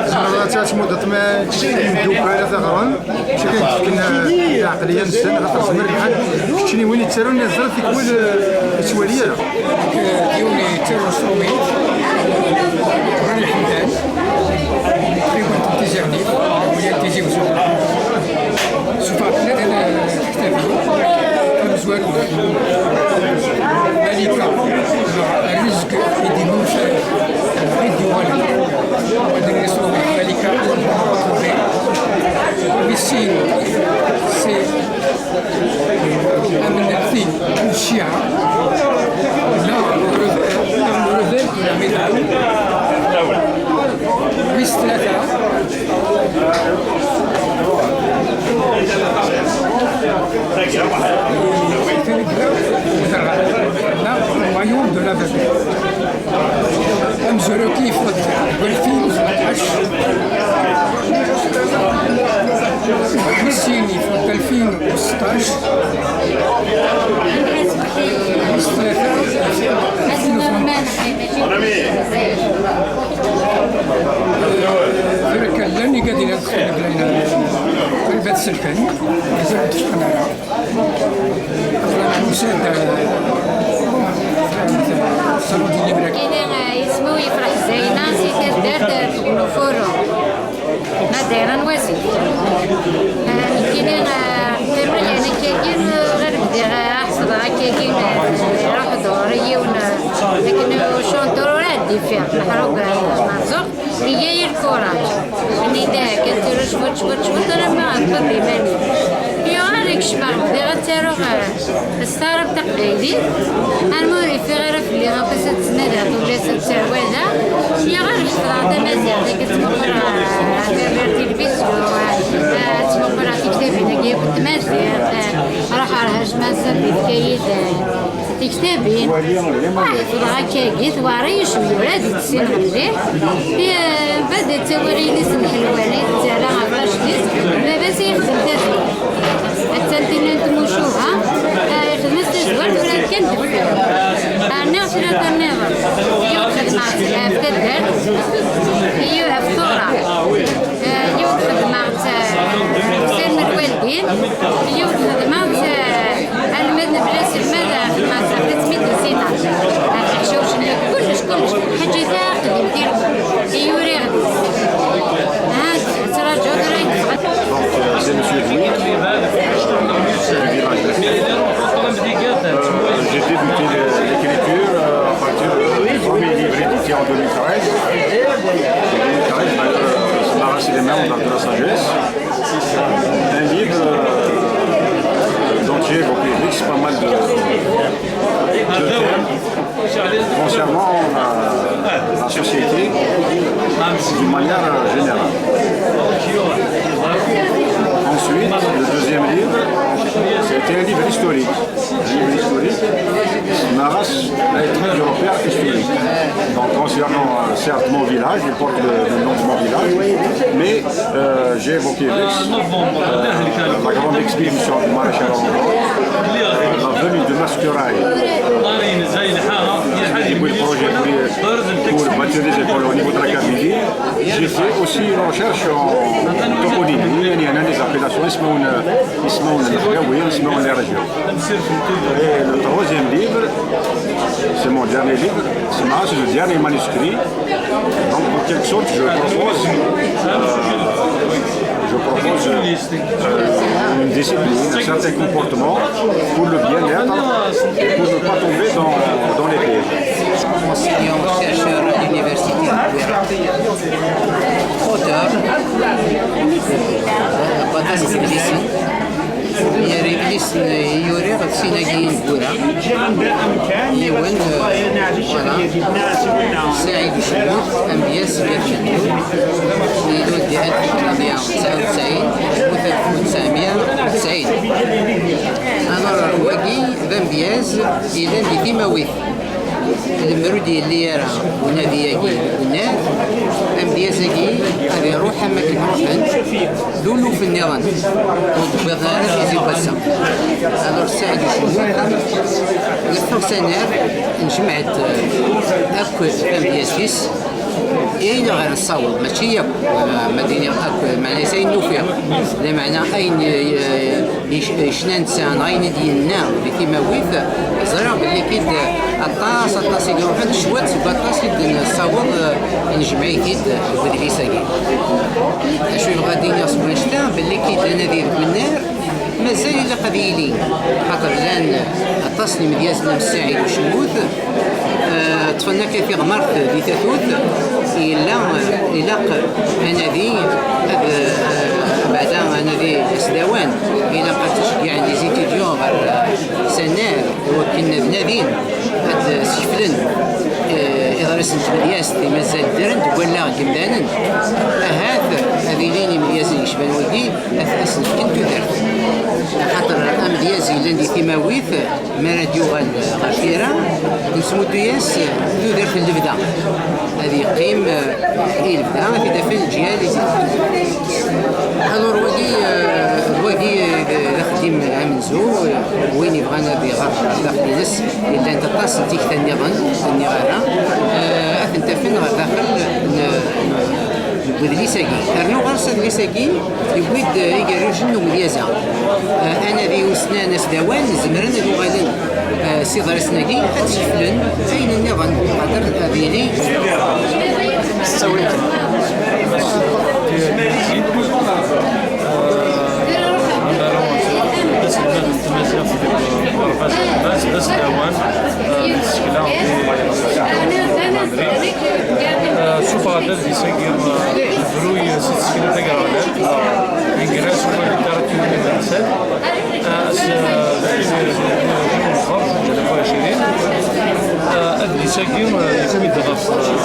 Tzemreḍ ad, ad tmudeḍ ma imeddukal ad t-ɣren. Mačči kan tefken, eh, lɛeqliya-nsen, axaṭer zmer lḥal, keččini win yettarun, ẓriɣ tikwal, eh, ur yettwali ara. Yiwen yettarun s trumit, Ibrahim Ḥemdan, taɣiwant n Tizi Ɛennib, wilaya n Tizi Wezzu. Sufeɣ-d tlata n tektabin, tamezwarut, Malika, Rrizq i d-immut, i d-yuɣalen. Ad nniṣu Malika, Wis sin, c'est Amenlti n Cciɛa, neɣ le revers, neɣ le revers de la médaille. Wis tlata, neɣ le royaume de la veuve. Amezruy-agi yeffeɣ-d deg alfin u tmenṭac. Wis sin yeffeɣ-d deg alfin u seṭṭac. Wis tlata yeffeɣ-d deg alfin u tmenṭac. Tura kan llan igad-nni ad xedmen, qrib ad selken, mazal ur d-ffɣen ara. Aql-aneɣ nusa-d, eh, ṣṣalu di Librak. Kini, eh, isem-iw Yefreḥ Zayna, si taddart, eh, Tgulufuru, ma dayra n Wazif. Eh, nekkini, eh, terra yani akkagi, eh, ɣer bdiɣ, eh, ḥesḍeɣ akkagi, eh, iruḥ-d ɣur-i yiwen, eh, akken ucunṭur ur ɛeddi fiɣ, meḥrug, eh, meṛzuɣ. Iga-yi lkuraǧ. Nni-d, ah, kan tura cwiṭ, cwiṭ, cwiṭ, alamma ɣelqeɣ iman-iw. Yuɣal ikcem-aɣ, bdiɣ ad ttaruɣ, eh, s taɛrabt taqbaylit. Armi ur yeffiɣ ara fell-i, akk ass ad ttnadiɣ tullas ad ttaruɣ. Yuɣal ḥefḍeɣ tamaziɣt, akka ttmuquleɣ, eh, ɣer tilivizyu, eh, eh, ttmuquleɣ tiktabin-agi akk n tmaziɣt, eh, ruḥeɣ ɣer Haj Mansur, yefka-yi-d, eh, Tiktabin. Ah, tura akkagi, twara yecwi ula d tessineɣ mliḥ. Eh, bad d tawuri-ines n ḥelwan, ay tettarra ɣef rrajl-is. Baba-s yexdem tazwart. Attan tinna n tmucuha, ah, yexdem-as tazwart, tura kan deffir. Ah, rniɣ tlata nniḍen. Yiwet xedmeɣ-tt ɣef taddart, yiwet ɣef Tura. Eh, yiwet xedmeɣ-tt, eh, sirem lwaldin, yiwet xedmeɣ-tt, eh, almad mebla aselmad, eh, xedmeɣ-tt ɣef tmidisina. Ɣef teḥcawcin-nni, kullec, kullec. Ḥaǧa ta qdimt i, i uriɣ deg-s. Ha, ttṛaǧuɣ tura i d-teffeɣ. Donc, euh, c'est Monsieur Louis, du village de Fès. Euh, j'ai débuté le- l'écriture, euh, à partir du premier livre édité en deux mille treize. Deux mille treize, d'ailleurs, euh, Smara Silema, On a de la sagesse. Un livre, euh, dont j'ai évoqué Rix, pas mal de, de thèmes concernant la, la société d'une manière, euh, générale. Ensuite, le deuxième livre, c'était un livre historique. Un livre historique, Maras, les traits du repère historique. Donc, concernant, euh, certes, mon village, il porte le, le nom de mon village, mais, euh, j'ai évoqué Rix, euh, la grande expédition du maréchal Rambert, la venue de Masquerail, qui débrouille le projet pour, pour bâtir des écoles au niveau de la Kabylie. J'ai fait aussi une recherche en toponymie, يعني، أنا les appellations, اسماون، اسماون الحكاوي، اسماون les régions. Et le troisième livre, c'est mon dernier livre, c'est ma- c'est le dernier manuscrit. Donc, en quelque sorte, je propose, euh, je propose, euh, une discipline, un certain comportement pour le bien-être et pour ne pas tomber dans, dans les pièges. Enseignant, chercheur à l'université de Beira, auteur, Batas Idlisen, yerra idlisen i uriɣ d sin-agi ineggura. Yiwen, euh, voilà, Saɛid Ucemmut, amedyaz n At Ceddu, ilul di alef u tmenmya u tesɛa u tesɛin, yemmut alef u tesɛemya u tesɛin. Alors, Wagi d amedyaz yellan di Timawit. Lemmer ur d-yelli ara unadi-agi deg unnar, amedyaz-agi ad iruḥ am akken ruḥen d uluf nniḍen ur d-wwiḍen ara tizi n wass-a. Alors Saɛid Ucemmut, neffeɣ s anar, nejmeɛ-d akk tamedyazt-is, i ayen ɣer nessaweḍ, mačči akk, eh, ma d-iniɣ akk, meɛna-s ayen nufiɣ, lameɛna ayen, eh, yec-, yecna netta, neɣ ayen i d-yenna di Timawit, ẓriɣ belli kid aṭas, aṭas i iruḥen, cwiṭ seg waṭas i d-nessaweḍ, eh, nejmeɛ-it-id deg udlis-agi. Acu yebɣa ad d-iniɣ s wanect-a, belli kid anadi deg unnar, mazal ilaq ad yili, xaṭer llan aṭas n yimedyazen am Saɛid Ucemmut, eh, ṭṭfen akka tiɣmert di tatut, yella, eh, ilaq anadi, ad, eh, beɛda anadi asdawan, ilaq ad tceggiɛen les étudiants ɣer, eh, s anar, i wakken ad nadin, ad skeflen, eh, iḍrisen n tmedyazt i mazal ddren deg wallaɣ n yemdanen. Ahat ad ilin imedyazen yecban wagi, ad as-nefken tudert. Axaṭer amedyaz yellan di Timawit, mi ara d-yuɣal ɣer tira, nesmuddu-yas tudert n lebda. Ad yeqqim, eh, i lebda, ad t-id-afen leǧyal i d-, alors wagi, eh, wagi, eh, d axeddim amenzu, eh, win yebɣan ad iɣer ɣer daxel-ines, llant aṭas n tikta nniḍen, nniɣ ara, eh, ad tent-afen ɣer daxel n, n, deg udlis-agi. Rnu ɣer-s adlis-agi, yewwi-d, eh, igerrujen n umedyaz-a. Eh, anadi usnan asdawan, zemren ad uɣalen, eh, s iḍrisen-agi, ad skeflen ayen nniḍen, xaṭer ad yili. Ttawin-t. Amaru d aselmad n tmaziɣt deg uɣerbaz n Lmaz, d asdawan, eh, n tsekla di Lmamri. Eh, suffeɣ-d adlis-agi, eh, bru-yi si tsekla tagraɣlant, eh, Ingres u literatura universelle, eh, ass, eh, d akken, eh, d akken, eh, d akken, eh, adlis-agi, eh, yewwi-d ɣef, eh,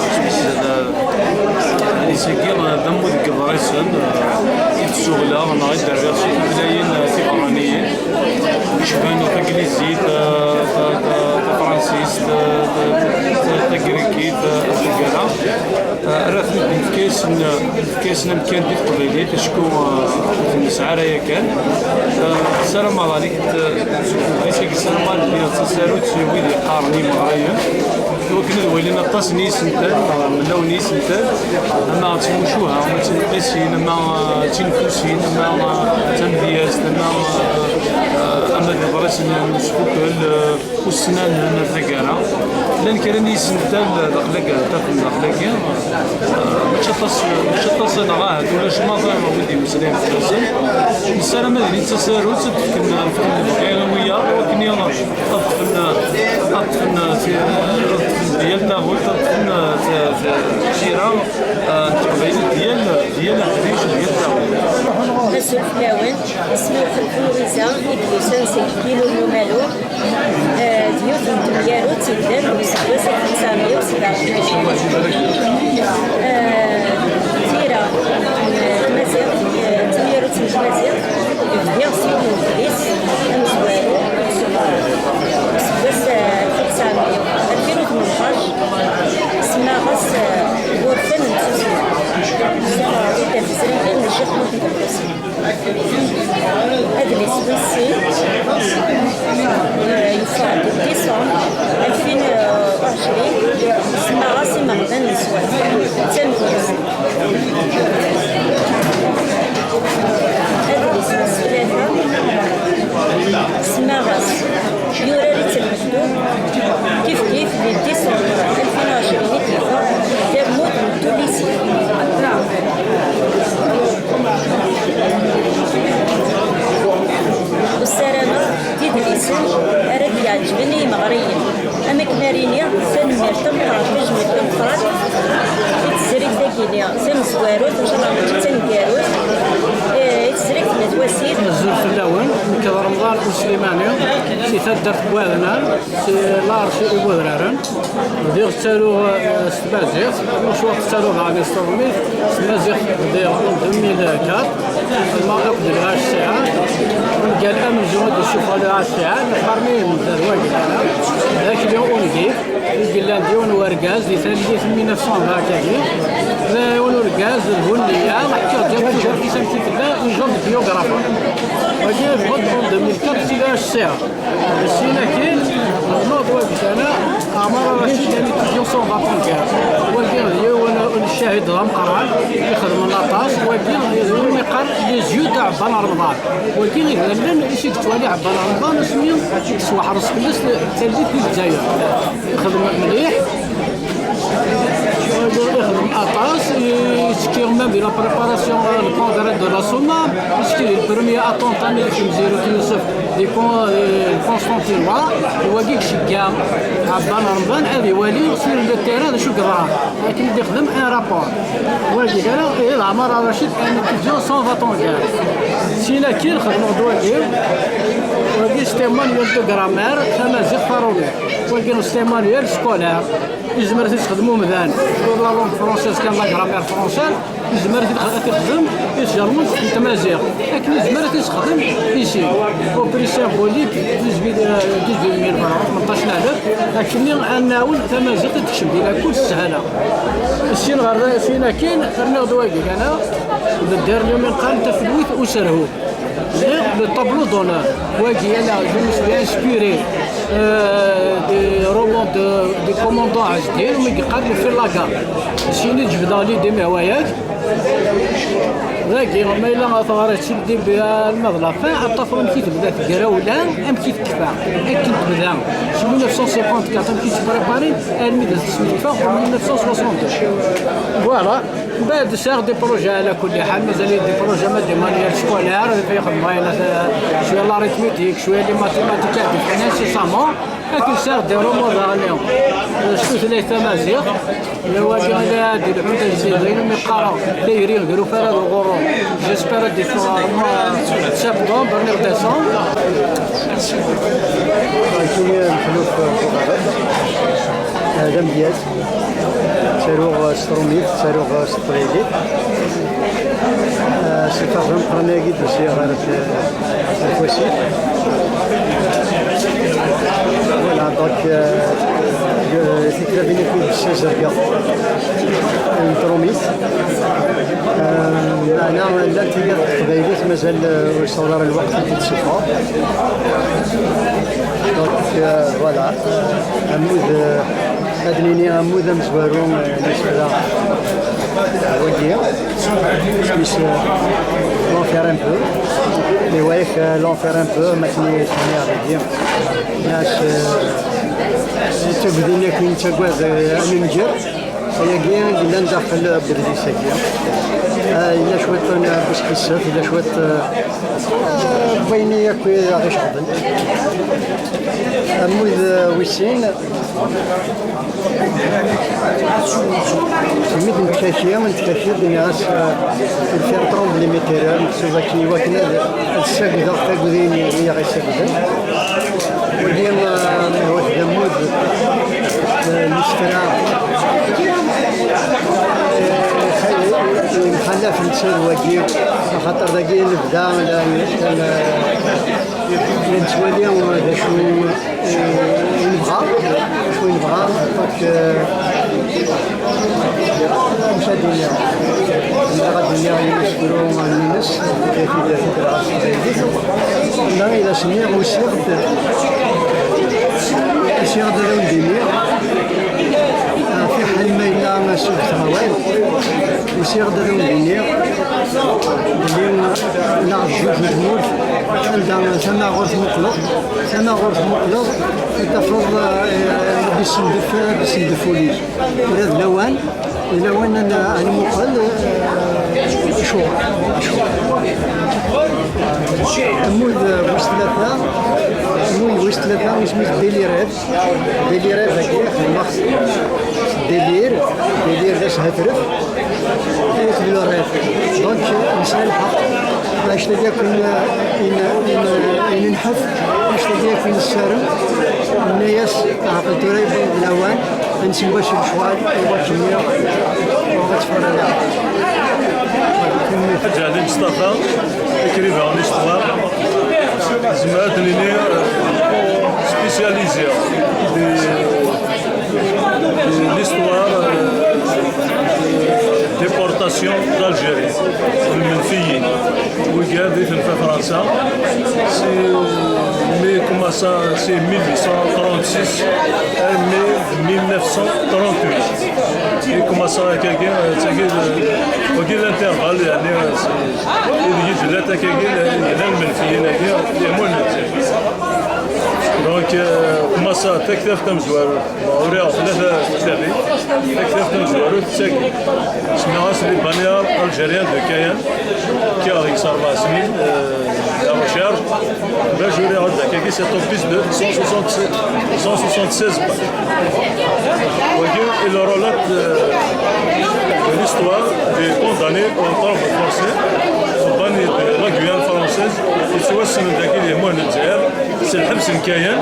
Adlis-agi, eh, d ammud n yeḍrisen, eh, i d-ssuɣleɣ neɣ i d-rriɣ si tutlayin, eh, tiberraniyin, yecban taglizit, eh, ta-, ta-, tafransist, eh, ta-, ta-, tagrikit, eh, at taggara. Eh, ara ten-id-nefk asen, nefk asen amkan di teqbaylit, acku, eh, ur ten-nesɛi ara yakan. Eh, ssarameɣ alik, eh, adlis-agi ssarameɣ ad d-yini d tasarut i wid yeqqaren imeɣriyen. Iwakken ad walin aṭas n yisental, neɣ mlawen n yisental, ama d timucuha, ama d tinqisin, ama d tinfusin, ama d tamedyazt, ama, eh, ama d iḍrisen n usfukel, eh, ussnanen n taggara. Llan kra n yisental daxel-agi, tafem daxel-agi, eh, mačči aṭas, mačči aṭas, neɣ ahat ulac maḍi wid d-imeslayen fell-asen. Nessaram ad ilin d tasarut, ad d-fken, ad fken lebɣi i wiyaḍ, iwakken ad ṭṭfen, ad ṭṭfen, ad ṭṭfen di yal taɣult, ad ṭṭfen, eh, t-, t-, tira, eh, n teqbaylit di yal, di yal aḥric, di yal taɣult. Azul fell-awen, isem-iw Xelfu Lwiza, i d-yusan seg Kilu n Umalu. Eh, d yiwet n temyarut yellan deg useggas alef u tesɛemya u sebɛa u tlatin. Eh, tira, eh, tmaziɣt, eh, temyarut n tmaziɣt, bdiɣ s yiwen n wedlis amezwaru, useggas, eh, alef u tesɛemya, alfin u tmenṭac, semmaɣ-as, eh, Wurfan n tsusmi. Ssufɣeɣ-t-id ɣer tezrigin n Ccix Muḥend Lḥusin. Adlis wis sin, eh, yeffeɣ-d di décembre alfin u ɛecrin, semmaɣ-as Imeɣban n Swat. D tamedyazt. Adlis wis tlata, semmaɣ-as Yurar-itt lmektub, kif kif di décembre alfin u ɛecrin i d-yeffeɣ d ammud n tullisin. U ssarameɣ d idlisen ara d-iɛeǧben i yimeɣriyen. Am akken ara iniɣ, tanemmirt tameqqrant, tajmilt tameqqrant i tezrigt-agi-nni tamezwarut, ncallah mačči d taneggarut, eh, i tezrigt n At Wasil. Azul fell-awen, nekk d Remḍan Uslimani, si taddart n Wadnan, si l'archi Ibudraren. Bdiɣ ttaruɣ, eh, s tmaziɣt, cwiṭ ttaruɣ daɣen s tṛumit, s tmaziɣt bdiɣ en deux mille quatre, xedmeɣ akked Lɣaci Sɛid. Ungal amenzu i d-yessufeɣ Lɛaci Ɛan, aqerni yemdad wagi, d akli ungif i yellan d yiwen n urgaz di tallit n mille neuf cent vingt-agi. D yiwen urgaz d bu nniya, ḥkiɣ-d yakk tudert-is amek i tella, une genre de biographie. Wagi yebɣa-d en deux mille quatre si la H C A. Syin akkin, xedmeɣ-d wagi tana, Ɛmar Racid, un étudiant sans avant-garde. Wagi d yiwen n ccahid d ameqqran, ixedmen aṭas. Wagi d win iqqar les yeux d Ɛebban Remḍan. Wagi i d allen i s-yettwali Ɛebban Remḍan asmi tesweḥres fell-as tallit di Lezzayer. Ixdem mliḥ, ixdem aṭas, yettekki même di la préparation, euh, le congrès de la Somme, yettekki di le premier attentat mi d-ikcem Zirut Yusef di Con-, euh, Constantinois, d wagi i iceggeɛ Ɛebban Remḍan ad iwali sur le terrain d acu i yeḍran, akken i d-ixdem un rapport. Wagi kara, ihi d Ɛmar Racid, un étudiant sans avant-garde. Syin akkin, xedmeɣ-d wagi. Wagi, c'est un manuel de grammaire, tamaziɣt taṛumit. Wagi, c'est un manuel scolaire. Yezmer ad t-yesxedem umdan, sur la langue française kan, la grammaire française. Yezmer ad t-yexdem i tjermunt n tmaziɣt, akken yezmer ad t-yesxedem ici, au prix symbolique, dix-huit, euh, dix-huit mille francs, tmenṭac n alef, akken ad nɛawen tamaziɣt ad tekcem di lakul s sshala. Syin ɣer da, syin akkin, rniɣ-d wagi, kana, d dderni mi qqaren tafelwit userhu. Le tableau d'honneur, wagi, ala, je me suis inspiré, euh, des romans de, du commandant Ajdin, mi yeqqar le feu de la gare. Syin i d-jebdeɣ l'idée, mi hwa yak. Dagi, ma yella teɣriḍ-tt si le début alma d la fin, ad tafeḍ amek i tebda tegrawla, amek i tekfa. Akken tebda, si mille neuf cent cinquante-quatre, amek i tt-préparin, armi d asmi tekfa, en mille neuf cent soixante-deux. Voilà. Mbeɛd sɛiɣ des projets ɛla kulli ḥal, mazal-iyi des projets, ma d manuel scolaire, fi xedmeɣ, cwiya l'arithmétique, cwiya les mathématiques, incessamment. Akken sɛiɣ des romans daɣen s tutlayt tamaziɣt. Wagi la di lḥut ajdid, d ayen umi qqareɣ tayri gar ufara d uɣurru. J'espère ad d-iffeɣ mois de septembre neɣ décembre. Nekkini Mexluf Buɣarat, d amedyaz. Ttaruɣ s trumit, ttaruɣ s teqbaylit. Ah, sifeɣ d ameqqran-agi d-usiɣ ɣer, ɣer wasif. Voilà, donc, euh, euh, tikrabin akk i d-ssazergeɣ n trumit. Euh, meɛna llant tigi n teqbaylit mazal, euh, ur yessaweḍ ara lweqt ad t-id-ssufɣeɣ. Donc, euh, voilà. Ammud, euh, ad nini ammud amezwaru, euh, n yisefra wagi, isem-is, euh, L'Enfer un peu. Mais ouais, euh, L'Enfer un peu, ma tenni tenni dagi. Nnas, euh, d tagdi-nni akken nettagad, euh, ad nenger. Ayagi i yellan daxel n wedlis-agi. Ah, yella cwiṭ n, uh, usḥissef, yella cwiṭ, uh, uh, n wayen akk i aɣ-iceɣben. Ammud, uh, wis sin, imi d-nettkaki, nettkaki-d, nniɣ-as, uh, il fait trembler mes terreurs, meḥsub akken i wakken ad, ad ssagdeɣ tagdi-nni i aɣ-isagden. Wagi, ah, d ammud, ah, n yisefra, ah, yemxallaf netta d wagi, axaṭer dagi nebda la, la, la nettwali d acu, ah, i nebɣa, acu i nebɣa, donc, ah, amek ad d-iniɣ? Zemreɣ ad d-iniɣ i usefru-nni-ines, Tafida Tukerɣa s teqbaylit. Anda i d as-nniɣ, usiɣ-d, usiɣ-d ad awen-d-iniɣ, ah, fiḥel ma yella sugteɣ awal, usiɣ-d ad awen-d-iniɣ belli neɣ deg tmurt, anda tama ɣur tmuqleḍ, tama ɣur tmuqleḍ, ad tafeḍ, eh, ad isendef, ad isendef ul-ik. Ula d lawan, d lawan ad n-, ad nmuqel, eh, acuɣer, acuɣer. Ammud, eh, wis tlata, ammud wis tlata, isem-is Déliré. Déliré dagi, xedmeɣ-t. Délire, délire d ashetref. Ayt d le rêve. Donc, nesɛa lḥeqq. Annect-agi akk i n-, i n-, i n-, i nenḥef, annect-agi akk i nessarem, nenna-yas, ɛqel tura yewweḍ lawan, ad nsembac lecɣal, i wakken ad teffeɣ lɛali. Voilà, tanemmirt. Ḥaǧ Ali Mustafa, écrivain en histoire. Zemreɣ ad d-nini, euh, spécialisé di, di l'histoire, euh, déportation d'Algérie, lmenfiyin, wigad i tenfa Fransa, si mi commença, si mille huit cent trente-six armi mille neuf cent trente-huit. I commença akkagi, tagi, wagi l'intervalle, yani, si, ideg i tella takagi, yella lmenfiyin-agi, imun. Donc, euh, commença taktabt tamezwarut. Uriɣ tlata tektabin. Taktabt tamezwarut d tagi. Semmiɣ-as les bannières algériennes de Cayenne. Kkiɣ deg-s rebɛa snin, euh, la recherche. Bac uriɣ-d akkagi, c'est au plus de cent soixante-seize, cent soixante-seize pages. Wagi, il relate, euh, l'histoire des condamnés aux travaux forcés, au banni de la Guyane française, yettwassnen dagi di lehmum n Lezzayer, s lḥebs n Kayan.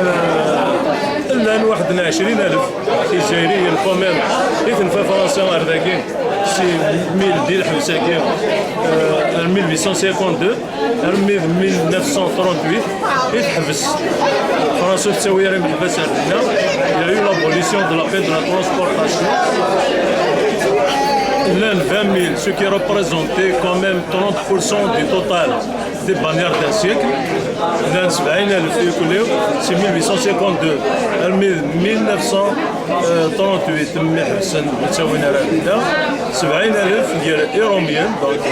Euh, llan waḥed n ɛecrin alef Izzayriyen quand même i tenfa Fransa ar dagi, si mille di lḥebs-agi, euh, ar mille huit cent cinquante-deux, armi d mille neuf cent trente-huit i teḥbes Fransa, ur tettawi ara imeḥbas ar dinna. Il y a eu l'abolition de la peine de la transportation. Llan vingt mille, ce qui représentait quand même trente pour cent du total des bannières d'un siècle. Llan sebɛin alef irkelli, si mille huit cent cinquante-deux armi d mille neuf cent trente-huit mi ḥebsen, ur ttawin ara ar dinna. Sebɛin alef gar Iṛumyen, donc.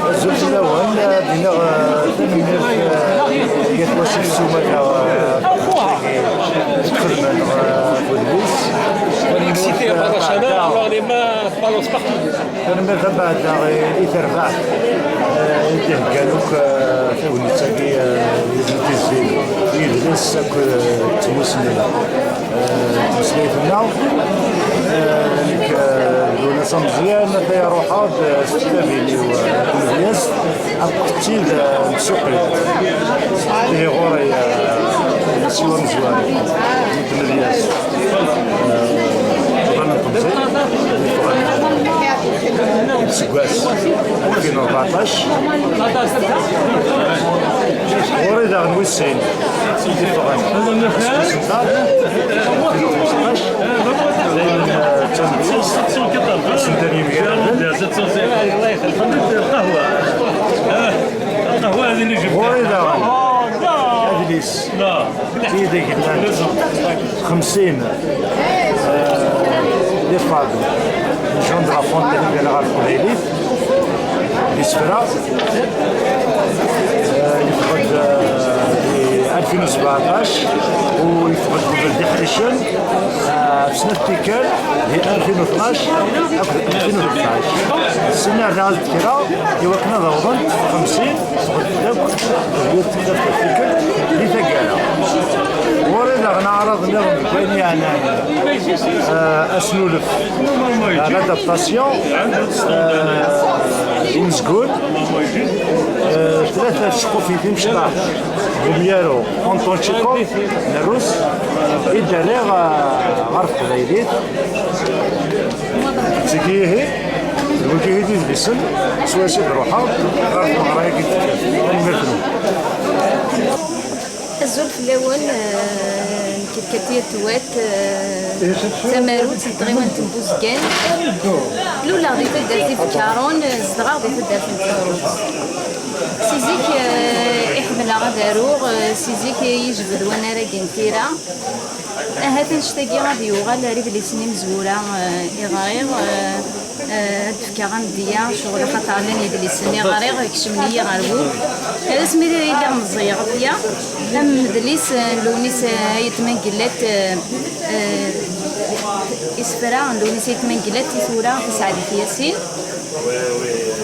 Azul fell-awen, ad d-iniɣ, eh, tanemmirt, eh, i At Wasif s umata, eh, i txedmem, eh, ɣef udlis. Tanemmirt, eh, tanemmirt abeɛda i, i terbaɛt, eh, i d-iheggan akk, eh, tagnit-agi, eh, i d-tizdi, i yidles akk, eh, d tmussni. Eh, tutlayt-nneɣ. Eh, nekk, eh, Lwennas Ameẓyan, ataya ruḥeɣ-d, eh, s tektabin-iw, eh, n tmedyazt akked tid, eh, n tsuqqilt. Ihi ɣur-i, eh, asiwa amezwaru n tmedyazt, eh, uḍan n temẓi, deg useggas alfin u rbeɛṭac. Ɣur-i daɣen wis sin i d-iffɣen seg usenṭaḍ, alfin u xemseṭṭac, d ayen, eh, d tamedyazt, asentan yemgaraden. Ɣur-i daɣen adlis. Ideg llan xemsin, eh, d ifad n Jean de La Fontaine i yerra ɣer teqbaylit d isefra. Eh, yeffeɣ-d, eh, di alfin u sbeɛṭac u yeffeɣ-d qbel d iḥricen, eh, f snat tikkal di alfin u tnac akked alfin u tnac. Sin rniɣ-d kra i wakken ad awḍent xemsin. Ffɣent-d akk, ur tella tikkelt di taggara. Ɣur-i daɣen aɛraḍ nniḍen deg wayen yeɛnan, eh, asnulef, eh, l'adaptation, eh, umezgun, eh, tlata tceqqufin timecṭaḥ n umyaru Anton Tchekhov n Rrus i d-rriɣ, eh, ɣer teqbaylit. Seg yihi, d wigi i d idlisen s wayes i d-ruḥeɣ ɣer tmeɣra-agi. Tanemmirt-nwen. Azul fell-awen, eh, nekk d Katiya Tewwat, eh, tamarut n tɣiwant n Buzgan. Luleɣ di taddart Ifekkaṛen, eh, zedɣeɣ di taddart n Tewwat. Si zik, eh, i ḥemmleɣ ad aruɣ, eh, si zik i yejbed wanarag n tira. Ahat annect-agi ad yuɣal ar idlisen imezwura, eh, i ɣriɣ, eh, eh, ad d-fkeɣ amedya, ccɣel axaṭer llan yidlisen i ɣriɣ, kecmen-iyi ɣer wul. Ar asmi i lliɣ meẓẓiyeɣ akya, am udlis, eh, n Lewnis, eh, Ayt Mengellat, eh, eh, isefra n Lewnis Ayt Mengellat i tura Taseɛdit Yasin.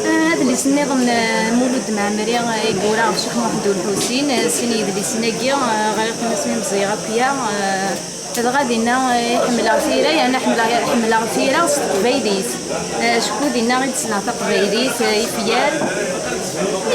Eh, adlis nniḍen, eh, Mulud Mɛemmri, eh, i yura ɣef Ccix Muḥend Ulḥusin, eh, sin yidlisen-agi, eh, ɣriɣ-ten asmi meẓẓiyeɣ akya, eh, dɣa dinna, eh, ḥemmleɣ tira, yerna ḥemmleɣ, ḥemmleɣ tira s teqbaylit. Eh, acku dinna i d-ssneɣ taqbaylit, eh, ifyar.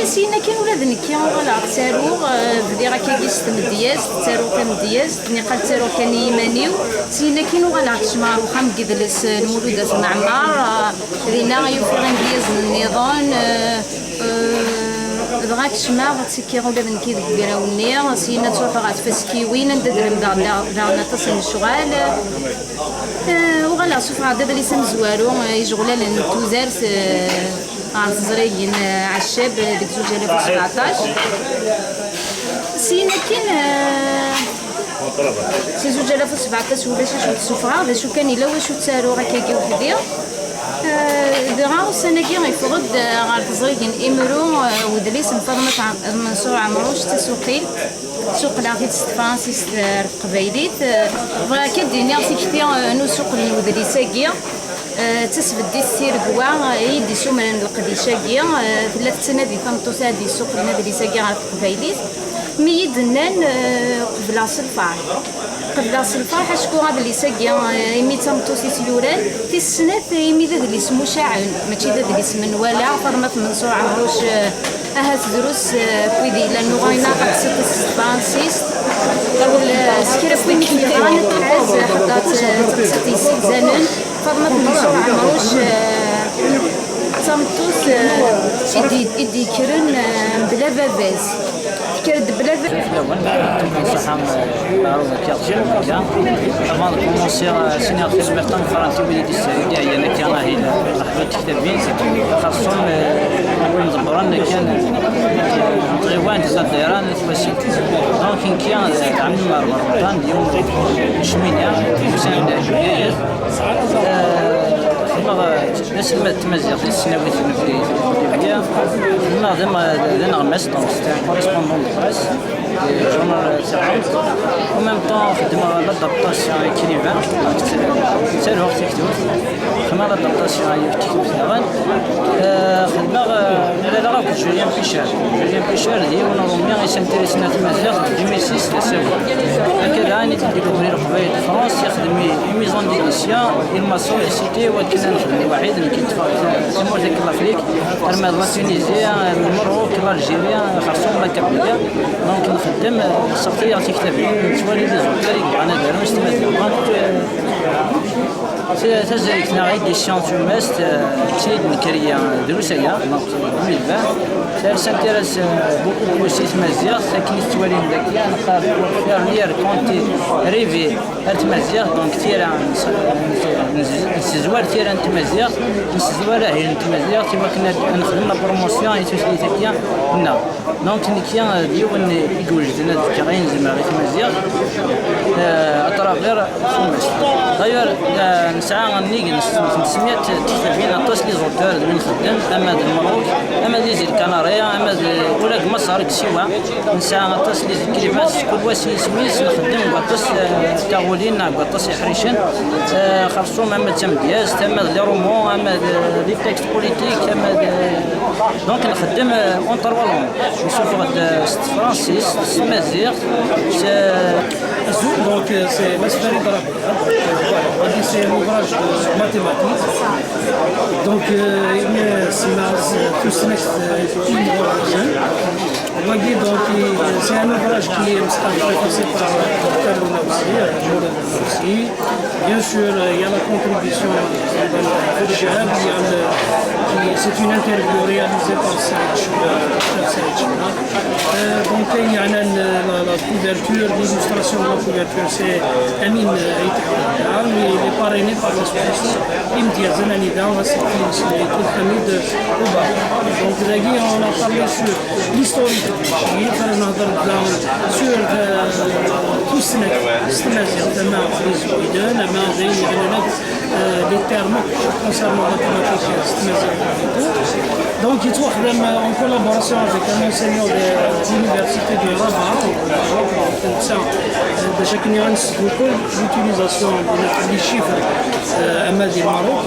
I syin akin ula d nekki uɣaleɣ ttaruɣ, eh, bdiɣ akkagi s tmedyazt, ttaruɣ tamedyazt, niqal ttaruɣ kan i yiman-iw. Syin akin uɣaleɣ kecmeɣ ɣer uxxam n yidles, eh, n Mulud At Mɛemmer, eh, Dinna i ufiɣ imedyazen nniḍen, eh, eh, Dɣa kecmeɣ, ttekkiɣ ula d nekki deg ugraw-nni, syin ad truḥeɣ ɣer tfaskiwin, anda d-lemdeɣ da-, daɣen aṭas n lecɣal. Eh, uɣaleɣ ssufɣeɣ-d adlis amezwaru, eh, ijeɣlalen n tudert, eh, ɣer teẓrigin, eh, Ɛeccab, eh, deg zuǧ alaf u sbeɛṭac. Syin akin, eh, Si zuǧ alaf u sbeɛṭac ulac acu d-ssufɣeɣ, d acu kan yella wacu ttaruɣ akkagi weḥd-i. Eh, dɣa ussan-agi yeffeɣ-d, eh, ɣer teẓrigin Imru, eh, wedlis n Faḍma Tɛ-, Menṣur Ɛemruc, Tasuqilt. Suqleɣ-t-id s tefransist, eh, ar teqbaylit. Eh, bɣiɣ kan ad d-iniɣ tikti, eh, n usuqel n wedlis-agi. Eh, d tasbeddit tiregwa, eh, i d-issumren leqdic-agi. Eh, tella tettnadi tameṭṭut ad d-yessuqlen adlis-agi ɣer teqbaylit. Mi yi-d-nnan, eh, qebleɣ s lferḥ. Qebleɣ s lferḥ acku adlis-agi, eh, imi d tameṭṭut i t-yuran, tis snat, eh, imi d adlis mucaɛen, mačči d adlis menwala. Faḍma Menṣur Ɛemruc, eh, ahat drus, eh, akked wid yellan nuɣ-, ilaq ad teṣṣiḍ s tefransist. Eh, s kra n win i t-yeɣran ad t-tḥaz, eh, xaṭer, eh, d taqsiṭ yessegzanen. Faḍma Menṣur Ɛemruc, eh, d tameṭṭut, eh, i d-, i d-yekkren, eh, mebla baba-s. Tekker-d bla baba. Fell-awen, nṣeḥḥa, eh, taɛruḍt akka, ɣer ccbaḥa. Avant de commencer, eh, ad s-iniɣ tanemmirt tameqqrant i wid i d-, i d-iɛeyyen akka ahil, eh, ɣer tektabin, xaṣṣa, eh, win iḍebbren kan, eh, tɣiwant, tadira n At Wasif. Donc, nekki, eh, ɛemmi Remḍan, d yiwen n ucmini, ussan-nni, eh, xedmeɣ, eh, d aselmad n tmaziɣt di tesnawit n Bgayet, xedmeɣ d ama-, d aneɣmas, donc, c'est un correspondant de presse. Journal Tiɣremt. En même temps, xeddmeɣ l'adaptation écrivain, ttaruɣ taktubt. Xedmeɣ l'adaptation i tektubt daɣen. Euh, xedmeɣ, euh, mlaleɣ akked Julien Pichard. Julien Pichard d yiwen Urumi i s'intéressent ar tmaziɣt deg deux mille six d asawen. Akka daɣen i d-yeddukel Leqbayel d France, yexdem i, i Maison d'édition, il m'a sollicité wakken ad nexdem lwaḥid, nekk i d-ffɣeɣ tamurt akken Lafrik, arma d la Tunisie, Lmerruk, l'Algérie, xerṣum la Kabylie. Donc nxeddem, eh, sseɣtiyeɣ tiktabin, nettwali les auteurs i yebɣan ad arun s tmaziɣt. Donc, eh, ta-, tazarit neɣ édition tumast, eh, d tin i d-nekker, eh, drus aya, donc, deux mille vingt. Tarsant i ara s-, eh, beaucoup plus i tmaziɣt, akken i tettwalim dagi, neqqar faire lire, conter, rêver ar tmaziɣt, donc tira, nes-, nes-, nessezwar tira n tmaziɣt, nessezwar ahil n tmaziɣt, i wakken ad, ad nexdem la promotion i tutlayt-agi nneɣ. Donc, nekki, eh, d yiwen i iwejden ad fkeɣ ayen zemreɣ i tmaziɣt, eh, à travers tumast. D'ailleurs, eh, nesɛa nnig n s-, n snat tektabin, aṭas les auteurs d win xeddem, ama d Lmerruk, ama d les îles Canaries, ama d, ula deg Maṣer, deg Siwa. Nesɛa aṭas les écrivains, kul wa s yisem-is, nxeddem deg waṭas, eh, taɣulin neɣ deg waṭas iḥricen, eh, xerṣum ama d tamedyazt, ama d les romans, ama d les textes politiques, ama d, donc nxeddem, eh, en trois langues. Nsuffeɣ-d, eh, s tefransist, s tmaziɣt, s, Azul, donc, euh, c'est Mass Farid Rabi. Donc, euh, voilà, on dit c'est un ouvrage de mathématiques. Donc, euh, il est, c'est ma, c'est tout ce next, euh, une prochaine. Wagi, donc, il, c'est un ouvrage qui est, c'est fait par, euh, Carlo Naoussi, euh, Mourad Naoussi. Bien sûr, euh, il y a la contribution de Chab, il y a le, qui, c'est une interview réalisée par Saïd Chouba, Saïd Chouba. Euh, donc, il y a la, la, la couverture, l'illustration de la couverture, c'est Amine, euh, Aït Hamada, mais il est parrainé par l'association Imtiaz Ananida, c'est Hamid Ouba. Donc, là, on a parlé sur l'historique du Chine, on a parlé sur, euh, tout ce qui est, c'est-à-dire, euh, les termes concernant la thématique, euh, c'est-à-dire, donc, il faut vraiment en collaboration avec un enseignant de, de l'université de Rabat, au Maroc, donc, ça, euh, déjà qu'il y a un, l'utilisation des chiffres, euh, à Maroc, à Maroc,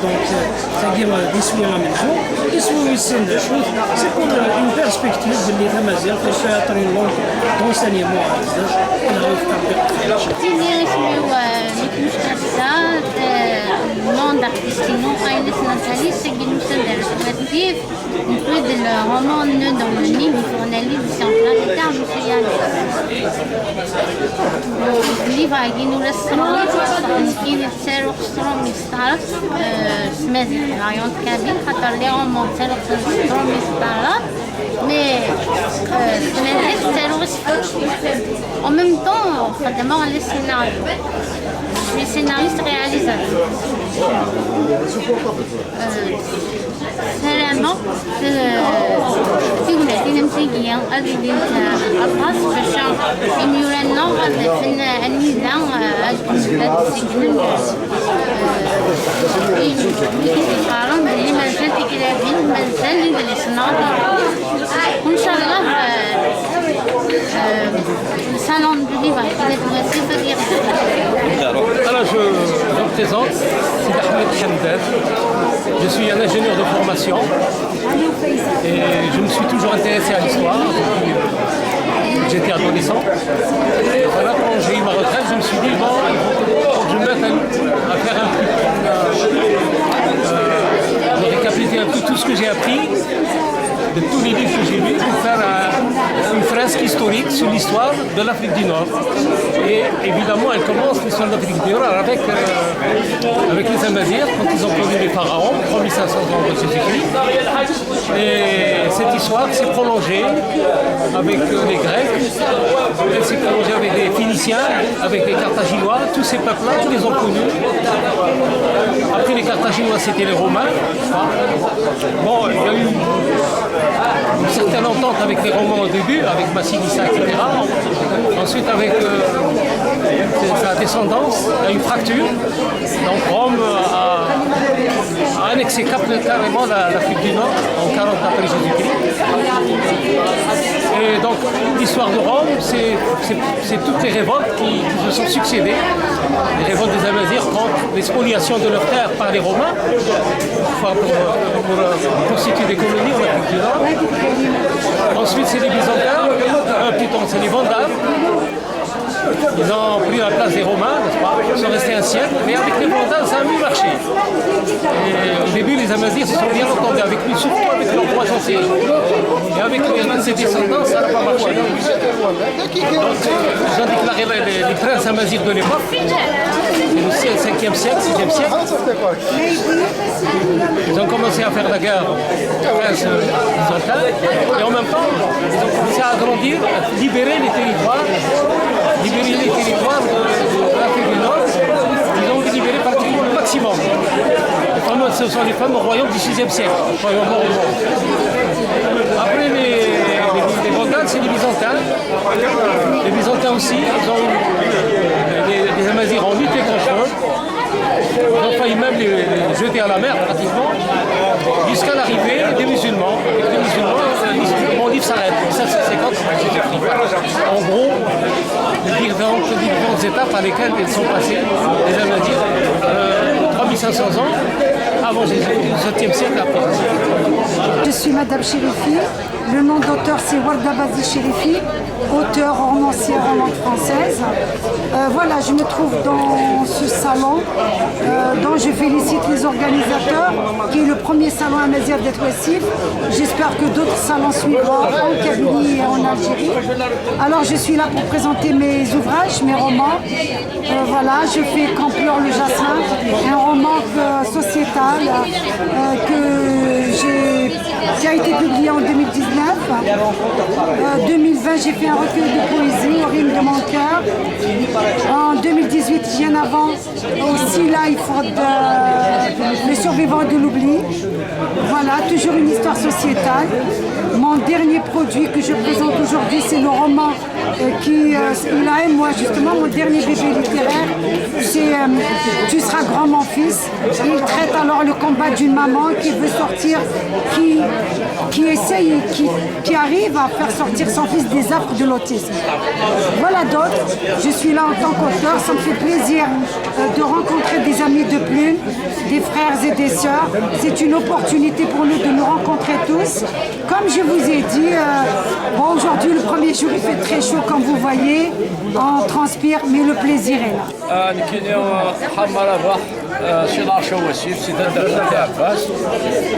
donc, euh, c'est-à-dire, euh, d'essuyer la maison. Et si vous voulez, c'est une chose, c'est pour, euh, une perspective de l'État-major, pour faire une langue d'enseignement à l'usage. Et la langue تيني اسمي هو ميكي مشكلة، آه، D'artiste-inu, Aïlis Nathalie, c'est qui nous sommes dans le collectif. On fait de le roman Nœud dans le Nil, on a lu sur Planétaire, je suis allée. Le livre a dit nous laisse tranquille, parce qu'on est sur Romi Star, euh, mais variante kabyle, quand on les romans, c'est le Romi Star. Mais, euh, mais c'est le En même temps, خدمة على السيناريو. Je suis scénariste réalisateur. Euh, ssarameɣ, euh, tignatin am tigi ad ilint, euh, aṭas bac imyura-nneɣ ad afen anida, euh, ad, ad segnen, euh, i, i d-yeqqaren belli mazal tigratin, mazal idlisen-nneɣ ad aɣen. Inchallah, euh, euh, le salon du livre, il est possible de dire. Alors, je, je me présente, c'est Ahmed Hamdan. Je suis un ingénieur de formation et je me suis toujours intéressé à l'histoire depuis, euh, que j'étais adolescent. Et voilà, quand j'ai eu ma retraite, je me suis dit, bon, il faut que je me mette à, à faire un truc, euh, euh, de récapituler un peu tout ce que j'ai appris, de tous les livres que j'ai lus, pour faire un, une fresque historique sur l'histoire de l'Afrique du Nord. Et évidemment, elle commence, l'histoire de l'Afrique du Nord, avec, euh, avec les Amazirs, quand ils ont connu les pharaons, trois mille cinq cents ans avant Jésus-Christ. Et cette histoire s'est prolongée avec, euh, les Grecs, elle s'est prolongée avec les Phéniciens, avec les Carthaginois, tous ces peuples-là, tous les ont connus. Après les Carthaginois, c'était les Romains. Bon, il y a eu une certaine entente avec les Romains au début, avec Massinissa, et cetera. Ensuite, avec, euh, sa descendance, il y a eu une fracture. Donc Rome a, a annexé cap-, carrément la, l'Afrique du Nord en quarante après Jésus-Christ. Et donc l'histoire de Rome, c'est, c'est, c'est toutes les révoltes qui, qui se sont succédées. Les révoltes des Amazirs contre les spoliations de leurs terres par les Romains, pour, pour, pour, euh, constituer des colonies en Afrique du Nord. Ensuite, c'est les Byzantins, euh, plutôt, c'est les Vandales. Ils ont pris la place des Romains, n'est-ce pas ? Ils sont restés un siècle, mais avec les Vandales, ça a mieux marché. Et au début, les Amazirs se sont bien entendus avec lui, surtout avec leurs trois ancêtres. Et avec les, ses descendants, ça n'a pas marché. Donc, ils ont déclaré les, les, les princes amazirs de l'époque. C'est le cinquième siècle, sixième siècle. Ils ont commencé à faire la guerre aux princes, euh, byzantins. Et en même temps, ils ont commencé à agrandir, à libérer les territoires, libérer les territoires de, de l'Afrique du Nord. Ils ont libéré pratiquement le maximum. Les femmes, ce sont les femmes au royaume du sixième siècle, au royaume mongol. Après les, les, les Vandales, c'est les Byzantins. Les Byzantins aussi, ils ont eu, euh, les, les Amazirs ont lutté contre eux. Ils ont failli même les, les jeter à la mer, pratiquement, jusqu'à l'arrivée des musulmans. Et les musulmans, euh, ils- mon livre s'arrête. Ça, c'est c'est quand Jésus-Christ. En gros, les différentes, les différentes étapes par lesquelles ils sont passés, les Amazirs, euh, trois mille cinq cents ans avant Jésus, au septième siècle après Jésus. Je suis Madame Chérifi. Le nom d'auteur, c'est Warda Bazi Chérifi, auteur, romancière en langue française. Euh, voilà, je me trouve dans ce salon, euh, dont je félicite les organisateurs, qui est le premier salon amazigh d'Et Wessif. J'espère que d'autres salons suivront en Kabylie et en Algérie. Alors, je suis là pour présenter mes ouvrages, mes romans. Euh, voilà, je fais Quand pleure le jasmin, un roman que- sociétal, euh, que j'ai, qui a été publié en deux mille dix-neuf. Euh, deux mille vingt, j'ai fait un recueil de poésie, Au rythme de mon cœur. En deux mille dix-huit, bien avant, aussi Life for the, les survivants de l'oubli. Voilà, toujours une histoire sociétale. Mon dernier produit que je présente aujourd'hui, c'est le roman, euh, qui, euh, il a un mois, justement, mon dernier bébé littéraire, c'est, euh, Tu seras grand, mon fils. Il traite alors le combat d'une maman qui veut sortir, qui, qui essaye, qui, qui arrive à faire sortir son fils des affres de l'autisme. Voilà donc, je suis là en tant qu'auteur, ça me fait plaisir, euh, de rencontrer des amis de plume, des frères et des sœurs. C'est une opportunité pour nous de nous rencontrer tous. Comme je vous ai dit, euh, bon, aujourd'hui, le premier jour, il fait très chaud, comme vous voyez, on transpire, mais le plaisir est là. Ah, nekkini, ah, Ḥamar Abaḥ, Si Lɛerc Awasif, si taddart n At Ɛebbas,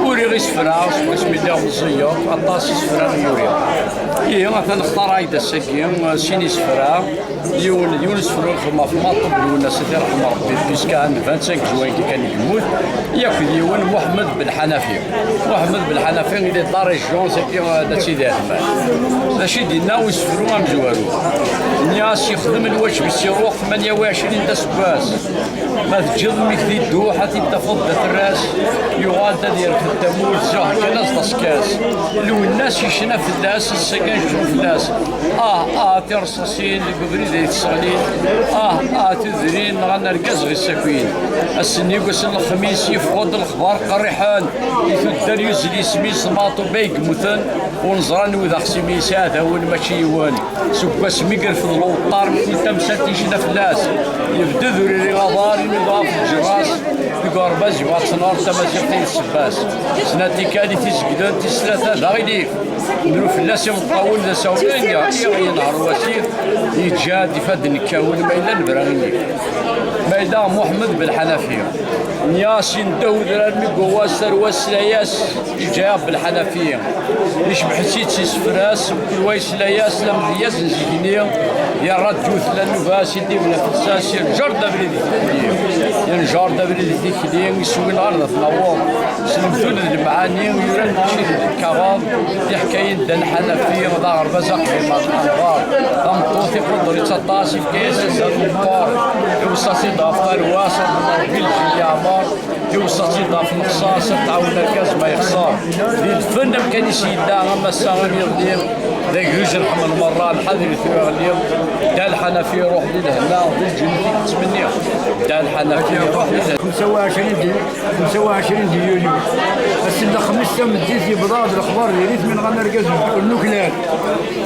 uriɣ isefra seg wasmi lliɣ meẓẓiyeɣ, aṭas isefra i uriɣ. Ihi, atan xtareɣ-d ass-agi sin isefra, yiwen d yiwen isefra i xedmeɣ ɣef Maṭub Lwennas, ad t-iṛḥem Ṛebbi, puisque ɛan vingt-cinq juin kan i yemmut, yakk d yiwen Muḥemmed Belḥanafi. Muḥemmed Belḥanafi, il est de la région, saki, euh, d Sidi Ɛetman. D acu i d-yenna usefru amezwaru? Nniɣ-as yexdem lwajeb-is, iruḥ tmanya u ɛecrin d aseggas. Ma teǧǧiḍ mmi-k di dduḥ, ad t-id-tafeḍ d aterras, yuɣal-d ad yerfed tamurt, ziɣ kan ad s-d-taskas. Lwennas yecna fell-as, ass-agi ad yecnu fell-as. Ah, ah, tirṣaṣin deg ubrid ay t-sseɣlin. Ah, ah, tudrin nɣan argaz ɣer-s akkin. Ass-nni deg wass n lexmis yeffeɣ-d lexbar qerriḥen. I tuddar yuzzel yisem-is Maṭub ay yemmuten, ur neẓra anwa d axsim-is, iɛdawen mačči yiwen. Seg wasmi i yerfed lewṭar, mkul tamsalt yecna fell-as. Yebded ur iri aḍar, inuda ɣef lǧerras. Deg uɣerbaz yebɣa ad tenher tamaziɣt ay d ssebba-s. Snat tikkal i t-izeggden, tis tlata d aɣilif. Nru fell-as imeṭṭawen d asawen, iɣ yenher wasif, yeǧǧa-d ifadden kkawen, ma yella nebra i nnif. Ma yella Muḥemmed Belḥanafi. Nniɣ-as yendeh udrar mi yewwa wass, tarwa tesla-yas, yeǧǧa-yaɣ Belḥanafi. Yecbeḥ-itt-id s isefra-s, mkul wa yesla-yas, la amedyaz n zik-nni, yerra-d yiwet n nnuba-s i d-ibna fell-as, yenǧer-d abrid i tikli. Yenǧer-d abrid i tikli, iswi ɣer dat naweḍ. S lemtul d lemɛani, yura-d mačči d lkaɣeḍ, tiḥkayin n Dda Lḥanafi, d aɣerbaz aqdim ɣer Anbar. Tameṭṭut iquder-itt aṭas, yefka-yas azal meqqer, iweṣṣa-tt-id ɣef tarwa-s, ad Rebbi lǧil yeɛmer, iweṣṣa-tt-id ɣef lexṣaṣ, ad tɛawen argaz ma yexṣer. Di lfen amkan-is yella, am ass-a am iḍelli, d agduz irḥem lmerra, lḥader i tura ɣelli. Dda Lḥanafi iruḥ di lehna, di lǧennet i yettmenni. Dda Lḥanafi iruḥ di lehna. خمسة وعشرين دي، خمسة وعشرين دي يوليو. Ass n lexmis tameddit yebḍa-d lexbar diri-t mi nɣan argaz n Uklal.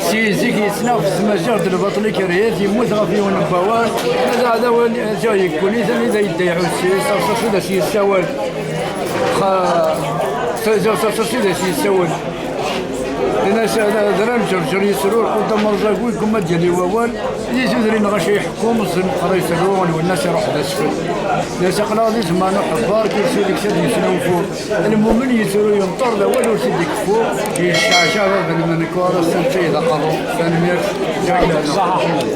Si zik yettnaɣ f tmaziɣt d lbaṭel ikerhet, yemmut ɣef yiwen n wawal. Ad aɛdaw ziɣ yekkun-it anida yedda iɛuss, taɣsert ad as-yessawal. Xa-, ziɣ taɣsert ad as-yessawal. Ini-as, adrar n Ǧerǧer yesru, lqut d amerẓagu, yeggumma ad d-yali wawal. Di tudrin ɣac iḥekku, meẓẓi meqqer iferru, lwennas iruḥ d asfel. Ini-as aql-aɣ di zzman uḥebber, kursi deg-s ad yesnulfu. Lmumen yettru yenṭer, d awal ur t-id-ikeffu, yecceɛceɛ bab n lmenkar, ass-a netta d aqerru. Tanemmirt. Ṣaḥ Aḥmed.